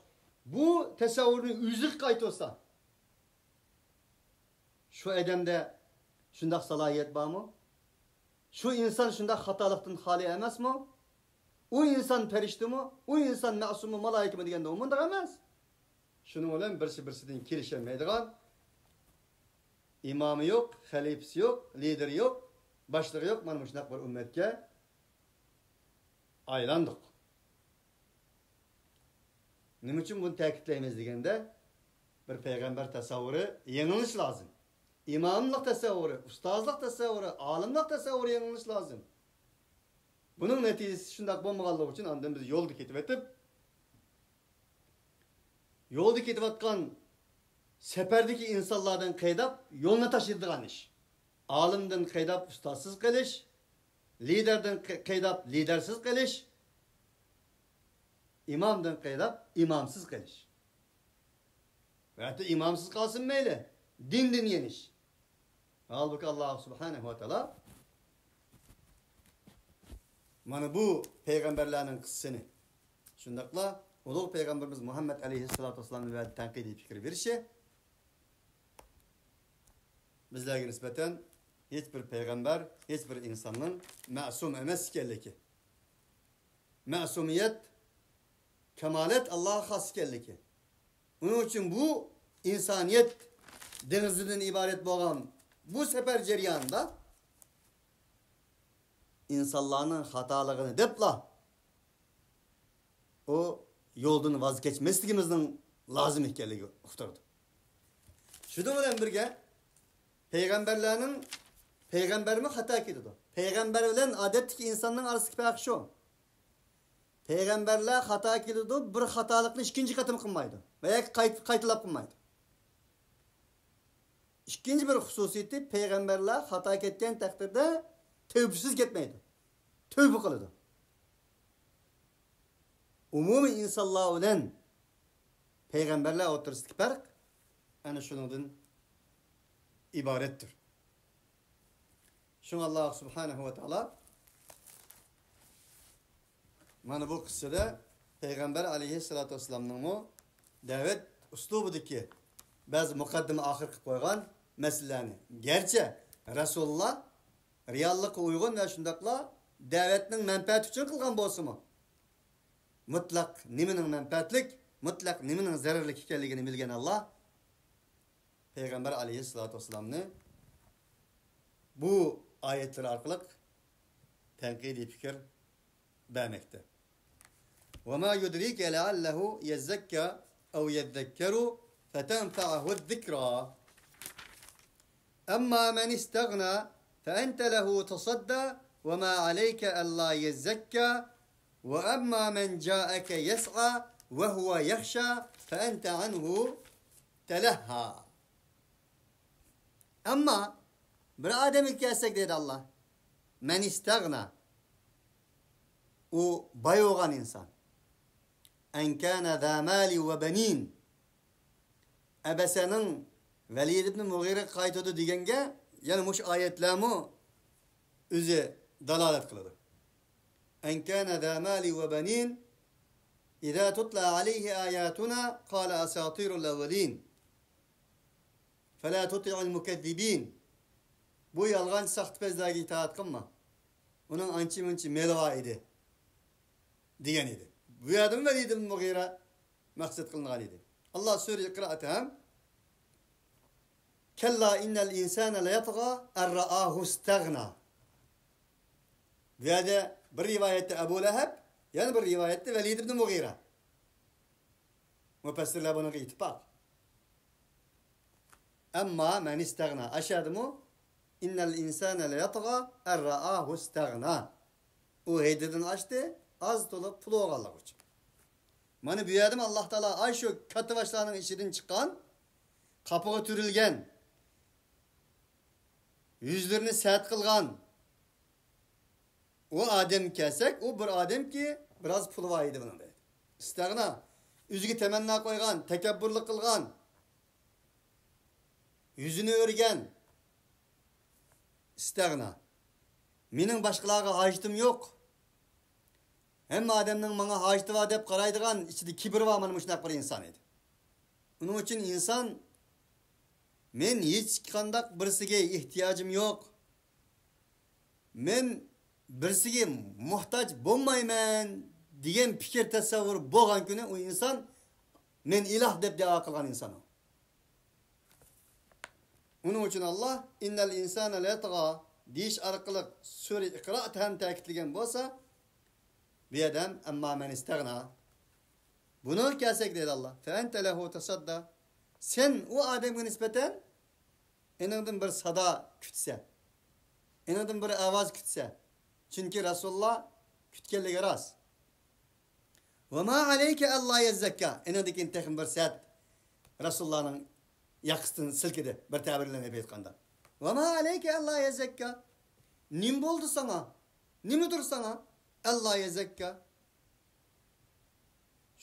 بۇ تەسەۋۋۇرنى ئۆزىگە قايتۇرسا، شۇ ئادەمدە شۇنداق سالاھىيەت بارمۇ؟ شۇ ئىنسان شۇنداق خاتالىقتىن خالىي ئەمەسمۇ؟ ئۇ ئىنسان پەرىشتىمۇ؟ ئۇ ئىنسان مەسۇممۇ، مالايىكىمۇ دېگەندە، ئۇ مۇنداق ئەمەس. شۇنىڭ بىلەن بىرسى بىرسىدىن كېلىشەلمەيدىغان، ئىمامى يوق، خەلىپىسى يوق، لىدېرى يوق، باشلىقى يوق، مانا مۇشۇنداق بىر ئۈممەتكە ئايلاندۇق. نېمە ئۈچۈن بۇنى تەكىتلەيمىز دېگەندە، بىر پەيغەمبەر تەسەۋۋۇرى يېڭىلىشى لازىم. ئىماملىق تەسەۋۋۇرى، ئۇستازلىق تەسەۋۋۇرى، ئالىملىق تەسەۋۋۇرى يېڭىلىشى لازىم. بۇنىڭ نەتىجىسى شۇنداق بولمىغانلىقى ئۈچۈن ئاندىن بىز يولدا كېتىۋېتىپ، يولدا كېتىۋاتقان سەپەردىكى ئىنسانلاردىن قېيىداپ يولنى تاشلىتىدىغان ئىش. ئالىمدىن قېيىداپ ئۇستازسىز قېلىش، لىدەردىن قې-، قېيىداپ لىدەرسىز قېلىش، ئىمامدىن قېيىداپ ئىمامسىز قېلىش. ۋە ھەتتا ئىمامسىز قالسىمۇ مەيلى، دىندىن يېنىش. ھالبۇكى، ئاللا سۇبھانەھۇ ۋە تائالا مانا بۇ پەيغەمبەرلەرنىڭ قىسسىسىنى، شۇنداقلا ئۇلۇغ پەيغەمبىرىمىز مۇھەممەد ئەلەيھىسسالاتۇ ۋەسسالامنى بۇ يەردە تەنقىدىي پىكىر بېرىشى، بىزلەرگە نىسبەتەن ھېچ بىر پەيغەمبەر، ھېچ بىر ئىنساننىڭ مەسۇم ئەمەس ئىكەنلىكى، مەسۇمىيەت، كامالەت ئاللاغا خاس ئىكەنلىكى. ئۇنىڭ ئۈچۈن بۇ ئىنسانىيەت دېڭىزىدىن ئىبارەت بولغان بۇ سەپەر جەريانىدا ئىنسانلارنىڭ خاتالىقىنى دەپلا، ئۇ يولدىن ۋاز كەچمەسلىكىمىزنىڭ لازىم ئىكەنلىكى ئۇقتۇرىدۇ. شۇنىڭ بىلەن بىرگە، پەيغەمبەرلەرنىڭ، پەيغەمبەرمۇ خاتا كېتىدۇ. پەيغەمبەر بىلەن ئادەتتىكى ئىنساننىڭ ئارىسىدىكى پەرق شۇ. پەيغەمبەرلەر خاتا كېتىدۇ، بىر خاتالىقنى ئىككىنچى قېتىم قىلمايدۇ ۋە ياكى قايت-، قايتىلاپ قىلمايدۇ. ئىككىنچى بىر خۇسۇسىيىتى، پەيغەمبەرلەر خاتا كەتكەن تەقدىردە تەۋبىسىز كەتمەيدۇ. تەۋبە قىلىدۇ. ئومۇمىي ئىنسانلار بىلەن پەيغەمبەرلەر ئوتتۇرىسىدىكى پەرق ئەنە شۇنىڭدىن ئىبارەتتۇر. شۇڭا ئاللا سۇبھانەھۇ ۋە تائالا مانا بۇ قىسسىدە پەيغەمبەر ئەلەيھىسسالاتۇ ۋەسسالامنىڭمۇ دەۋەت ئۇسلۇبىدىكى بەزى مۇقەددىمە ئاخىر قىلىپ قويغان مەسىلىلەرنى، گەرچە رەسۇلۇللا رېئاللىققا ئۇيغۇن ۋە شۇنداقلا دەۋەتنىڭ مەنپەئەتى ئۈچۈن قىلغان بولسىمۇ، مۇتلەق نېمىنىڭ مەنپەئەتلىك، مۇتلەق نېمىنىڭ زەرەرلىك ئىكەنلىكىنى بىلگەن ئاللا پەيغەمبەر ئەلەيھىسسالاتۇ ۋەسسالامنى بۇ ئايەتلىرى ئارقىلىق تەنقىدىي پىكىر بەرمەكتە. وما يدريك لعله يزكى أو يذكر فتنفعه الذكرى. أما من استغنى فأنت له تصدى وما عليك ألا يزكى وأما من جاءك يسعى وهو يخشى فأنت عنه تلهى. ئەمما بىر ئادەمگە كەلسەك دەيدۇ ئاللا، مەن ئىستەغنا، ئۇ باي بولغان ئىنسان. أن كان ذا مال وبنين. ئەبەسەنىڭ ۋەلىد ئىبن مۇغىرە قايتىدۇ دېگەنگە يەنە مۇشۇ ئايەتلەرمۇ ئۆزى دالالەت قىلىدۇ. أن كان ذا مال وبنين إذا تتلى عليه آياتنا قال أساطير الأولين. فلا تطع المكذبين. بۇ يالغانچى ساختىپەزلەرگە ئىتائەت قىلما. ئۇنىڭ ئانچە-مۇنچە مېلى بار ئىدى، دېگەن ئىدى. بۇ يەردىمۇ ۋەلىد ئىبن مۇغىرە مەقسەت قىلىنغان ئىدى. ئاللا سۈرە ئىقرائدا ھەم كلا إن الإنسان ليطغى أن رآه استغنى. بۇ يەردە بىر رىۋايەتتە ئەبۇ لەھەب، يەنە بىر رىۋايەتتە ۋەلىد ئىبن مۇغىرە. مۇپەسسىرلەر بۇنىڭغا ئىتتىپاق. ئەمما مەن ئىستەغنا، ئاشۇ يەردىمۇ إن الإنسان ليطغى أن رآه استغنى. ئۇ ھەددىدىن ئاشتى، ئاز تولا پۇل بولغانلىقى ئۈچۈن. مانا بۇ يەردىمۇ ئاللاھ تائالا ئاي شۇ كاتتا باشلارنىڭ ئىچىدىن چىققان، قاپىغا تۈرۈلگەن، يۈزلىرىنى سەت قىلغان، ئۇ ئادەم كەلسەك، ئۇ بىر ئادەمكى، بىراز پۇلى بار ئىدى بۇنىڭ دەيدۇ. ئىستەغنا، ئۆزىگە تەمەننا قويغان، تەكەببۇرلۇق قىلغان، يۈزىنى ئۆرۈگەن، ئىستەغنا. مېنىڭ باشقىلارغا ھاجىتىم يوق. ھەممە ئادەمنىڭ ماڭا ھاجىتى بار دەپ قارايدىغان، ئىچىدە كىبىر بار، مانا مۇشۇنداق بىر ئىنسان ئىدى. ئۇنىڭ ئۈچۈن ئىنسان، مەن ھېچقانداق بىرسىگە ئېھتىياجىم يوق، مەن بىرسىگە موھتاج بولمايمەن دېگەن پىكىر تەسەۋۋۇر بولغان كۈنى ئۇ ئىنسان مەن ئىلاھ دەپ دەۋا قىلغان ئىنسان ئۇ. ئۇنىڭ ئۈچۈن ئاللاھ «ئىننەل ئىنسانە لەيەتغا» دېيىش ئارقىلىق سۈرە ئىقرائدا ھەم تەكىتلىگەن بولسا، بۇ يەردە ھەم «ئەمما مەن ئىستەغنا». بۇنىڭغا كەلسەك دەيدۇ ئاللاھ، «فەئەنتە لەھۇ تەسەددا». سەن ئۇ ئادەمگە نىسبەتەن ئېنىڭدىن بىر سادا كۈتسە، ئېنىڭدىن بىر ئاۋاز كۈتسە. چۈنكى رەسۇلۇللاھ كۈتكەنلىكى راست. «ۋە ما ئەلەيكە ئەللا يەززەككا». ئېنىڭدىن كېيىن تېخىمۇ بىر سەت رەسۇلۇللاھنىڭ ياقىسىدىن سىلكىدى، بىر تەبىر بىلەن ئېيتقاندا. «ۋە ما ئەلەيكە ئەللا يەززەككا». نېمە بولدى ساڭا؟ نېمىدۇر ساڭا؟ «ئەللا يەززەككا».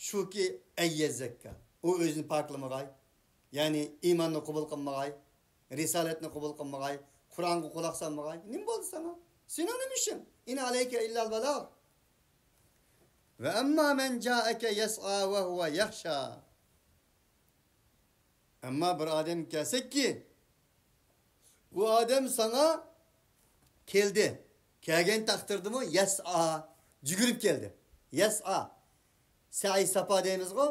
شۇكى، «ئەن يەززەككا». ئۇ ئۆزىنى پاكلىمىغاي، يەنى ئىماننى قوبۇل قىلمىغاي، رىسالەتنى قوبۇل قىلمىغاي، قۇرئانغا قۇلاق سالمىغاي. نېمە بولدى ساڭا؟ سېنىڭ نېمە ئىشىڭ؟ «ئىن ئەلەيكە ئىللەل بەلاغ». «ۋە ئەمما مەن جائەكە يەسئا ۋە ھۇۋە يەخشا». ئەمما بىر ئادەم كەلسەككى، ئۇ ئادەم ساڭا كەلدى. كەلگەن تەقدىردىمۇ يەسئا، يۈگۈرۈپ كەلدى. يەسئا. سەي ساپا دەيمىزغۇ؟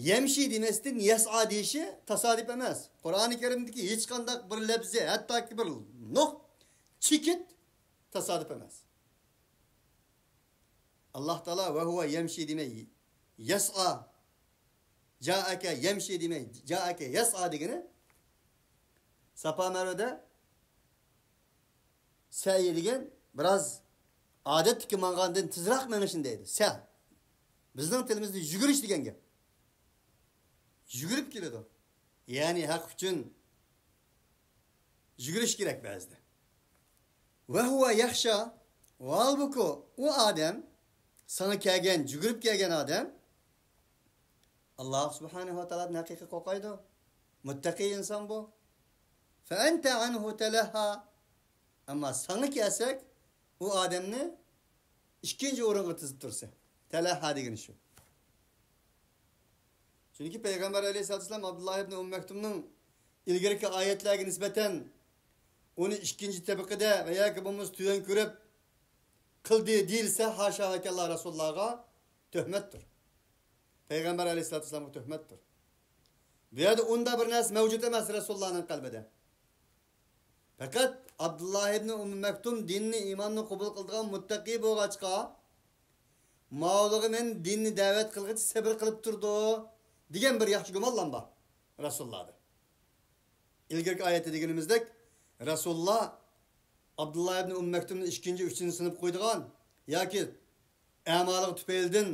يەمشى دېمەستىن يەسئا دېيىشى تاسادىپ ئەمەس. قۇرئانى كەرىمدىكى ھېچقانداق بىر لەپزى، ھەتتاكى بىر نۇق، چېكىت تاسادىپ ئەمەس. ئاللاھ تائالا «ۋە ھۇۋە يەمشى» دېمەي، «يەسئا». «جائەكە يەمشى» دېمەي، «جائەكە يەسئا» دېگىنى، ساپا مەرۋىدە سەي دېگەن بىراز ئادەتتىكى ماڭغاندىن تېزراق مېڭىشنى دەيدۇ. سەي. بىزنىڭ تىلىمىزدا يۈگۈرۈش دېگەن گەپ. يۈگۈرۈپ كېلىدۇ. يەنى ھەق ئۈچۈن يۈگۈرۈش كېرەك بەزىدە. «ۋە ھۇۋە يەخشا». ھالبۇكى، ئۇ ئادەم، ساڭا كەلگەن، يۈگۈرۈپ كەلگەن ئادەم، ئاللاھ سۇبھانەھۇ ۋە تائالادىن ھەقىقىي قورقايدۇ. مۇتتەقىي ئىنسان بۇ. «فەئەنتە ئەنھۇ تەلەھھا». ئەمما ساڭا كەلسەك، ئۇ ئادەمنى ئىككىنچى ئورۇنغا تىزىپ تۇرىسەن. تەلەھھا دېگىنى شۇ. چۈنكى پەيغەمبەر ئەلەيھىسسالاتۇ ۋەسسالام ئابدۇللا ئىبنى ئۇممۇ مەكتۇمنىڭ ئىلگىرىكى ئايەتلەرگە نىسبەتەن ئۇنى ئىككىنچى تەبىقىدە ۋە ياكى بولمىسا تۆۋەن كۆرۈپ قىلدى دېيىلسە، ھاشا ۋە كەللا، رەسۇلۇللاھقا تۆھمەتتۇر. پەيغەمبەر ئەلەيھىسسالاتۇ ۋەسسالامغا تۆھمەتتۇر. بۇ يەردە ئۇنداق بىر نەرسە مەۋجۇت ئەمەس رەسۇلۇللاھنىڭ قەلبىدە. پەقەت ئابدۇللا ئىبنى ئۇممۇ مەكتۇم دىننى، ئىماننى قوبۇل قىلىدىغان مۇتتەقى بولغاچقا، ماۋۇلارغا مەن دىننى دەۋەت قىلغىچە سەبرى قىلىپ تۇرىدۇ، دېگەن بىر ياخشى گۇمانلام بار رەسۇلۇللاھدا. ئىلگىرىكى ئايەتتە دېگىنىمىزدەك، رەسۇلۇللاھ ئابدۇللا ئىبنى ئۇممۇ مەكتۇمنى ئىككىنچى، ئۈچىنچى سىنىپقا قويىدىغان ياكى ئەمالىقى تۈپەيلىدىن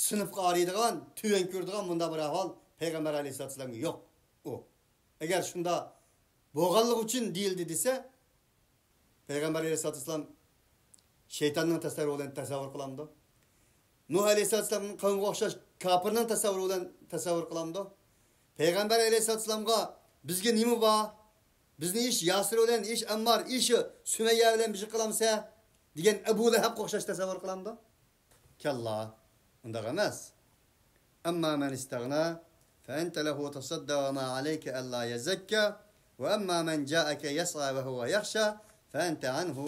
سىنىپقا ئايرىيدىغان، تۆۋەن كۆرىدىغان مۇنداق بىر ئەھۋال پەيغەمبەر ئەلەيھىسسالاتۇ ۋەسسالامغا يوق. ئۇ، ئەگەر شۇنداق بولغانلىقى ئۈچۈن دېيىلدى دېسە، پەيغەمبەر ئەلەيھىسسالاتۇ ۋەسسالام شەيتاننىڭ تەسەۋۋۇرى بىلەن تەسەۋۋۇر قىلامدۇ؟ نۇھ ئەلەيھىسسالام قەۋمىگە ئوخشاش كاپىرنىڭ تەسەۋۋۇرى بىلەن تەسەۋۋۇر قىلامدۇ؟ پەيغەمبەر ئەلەيھىسسالام بىزگە نېمە بار؟ بىزنى ئىش ياسىر بىلەن، ئىش ئەممار، ئىش سۈمەييە بىلەن بىر قىلامسە؟ دېگەن ئەبۇ لەھەبقە ئوخشاش تەسەۋۋۇر قىلامدۇ؟ كاللا، ئۇنداق ئەمەس. ئەمما مەن ئىستەغنا فەئەنتە لەھۇ تەسەددا ۋە ما ئەلەيكە ئەللا يەززەككا ۋە ئەمما مەن جائەكە يەسئا ۋە ھۇۋە يەخشا فەئەنتە ئەنھۇ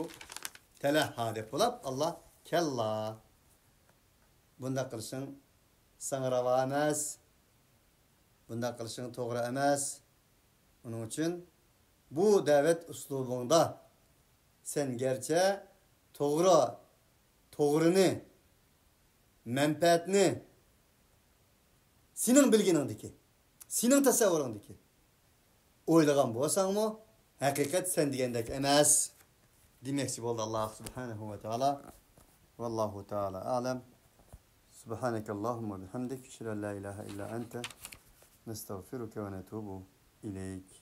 تەلەھھا دەپ بولاپ، ئاللا كاللا. بۇنداق قىلىشىڭ ساڭا راۋا ئەمەس. بۇنداق قىلىشىڭ توغرا ئەمەس. ئۇنىڭ ئۈچۈن بۇ دەۋەت ئۇسلۇبۇڭدا سەن گەرچە توغرا، توغرىنى، مەنپەئەتنى سېنىڭ بىلگىنىڭدىكى، سېنىڭ تەسەۋۋۇرۇڭدىكى ئويلىغان بولساڭمۇ، ھەقىقەت سەن دېگەندەك ئەمەس دېمەكچى بولدى ئاللاھ سۇبھانەھۇ ۋە تائالا. ۋاللاھۇ تائالا ئەلەم. سۇبھانەكە اللەھۇممە ۋە بىھەمدىك، ئەشھەدۇ ئەن لا ئىلاھە ئىللا ئەنتە، نەستەغفىرۇكە ۋە نەتۇبۇ ئىلەيك.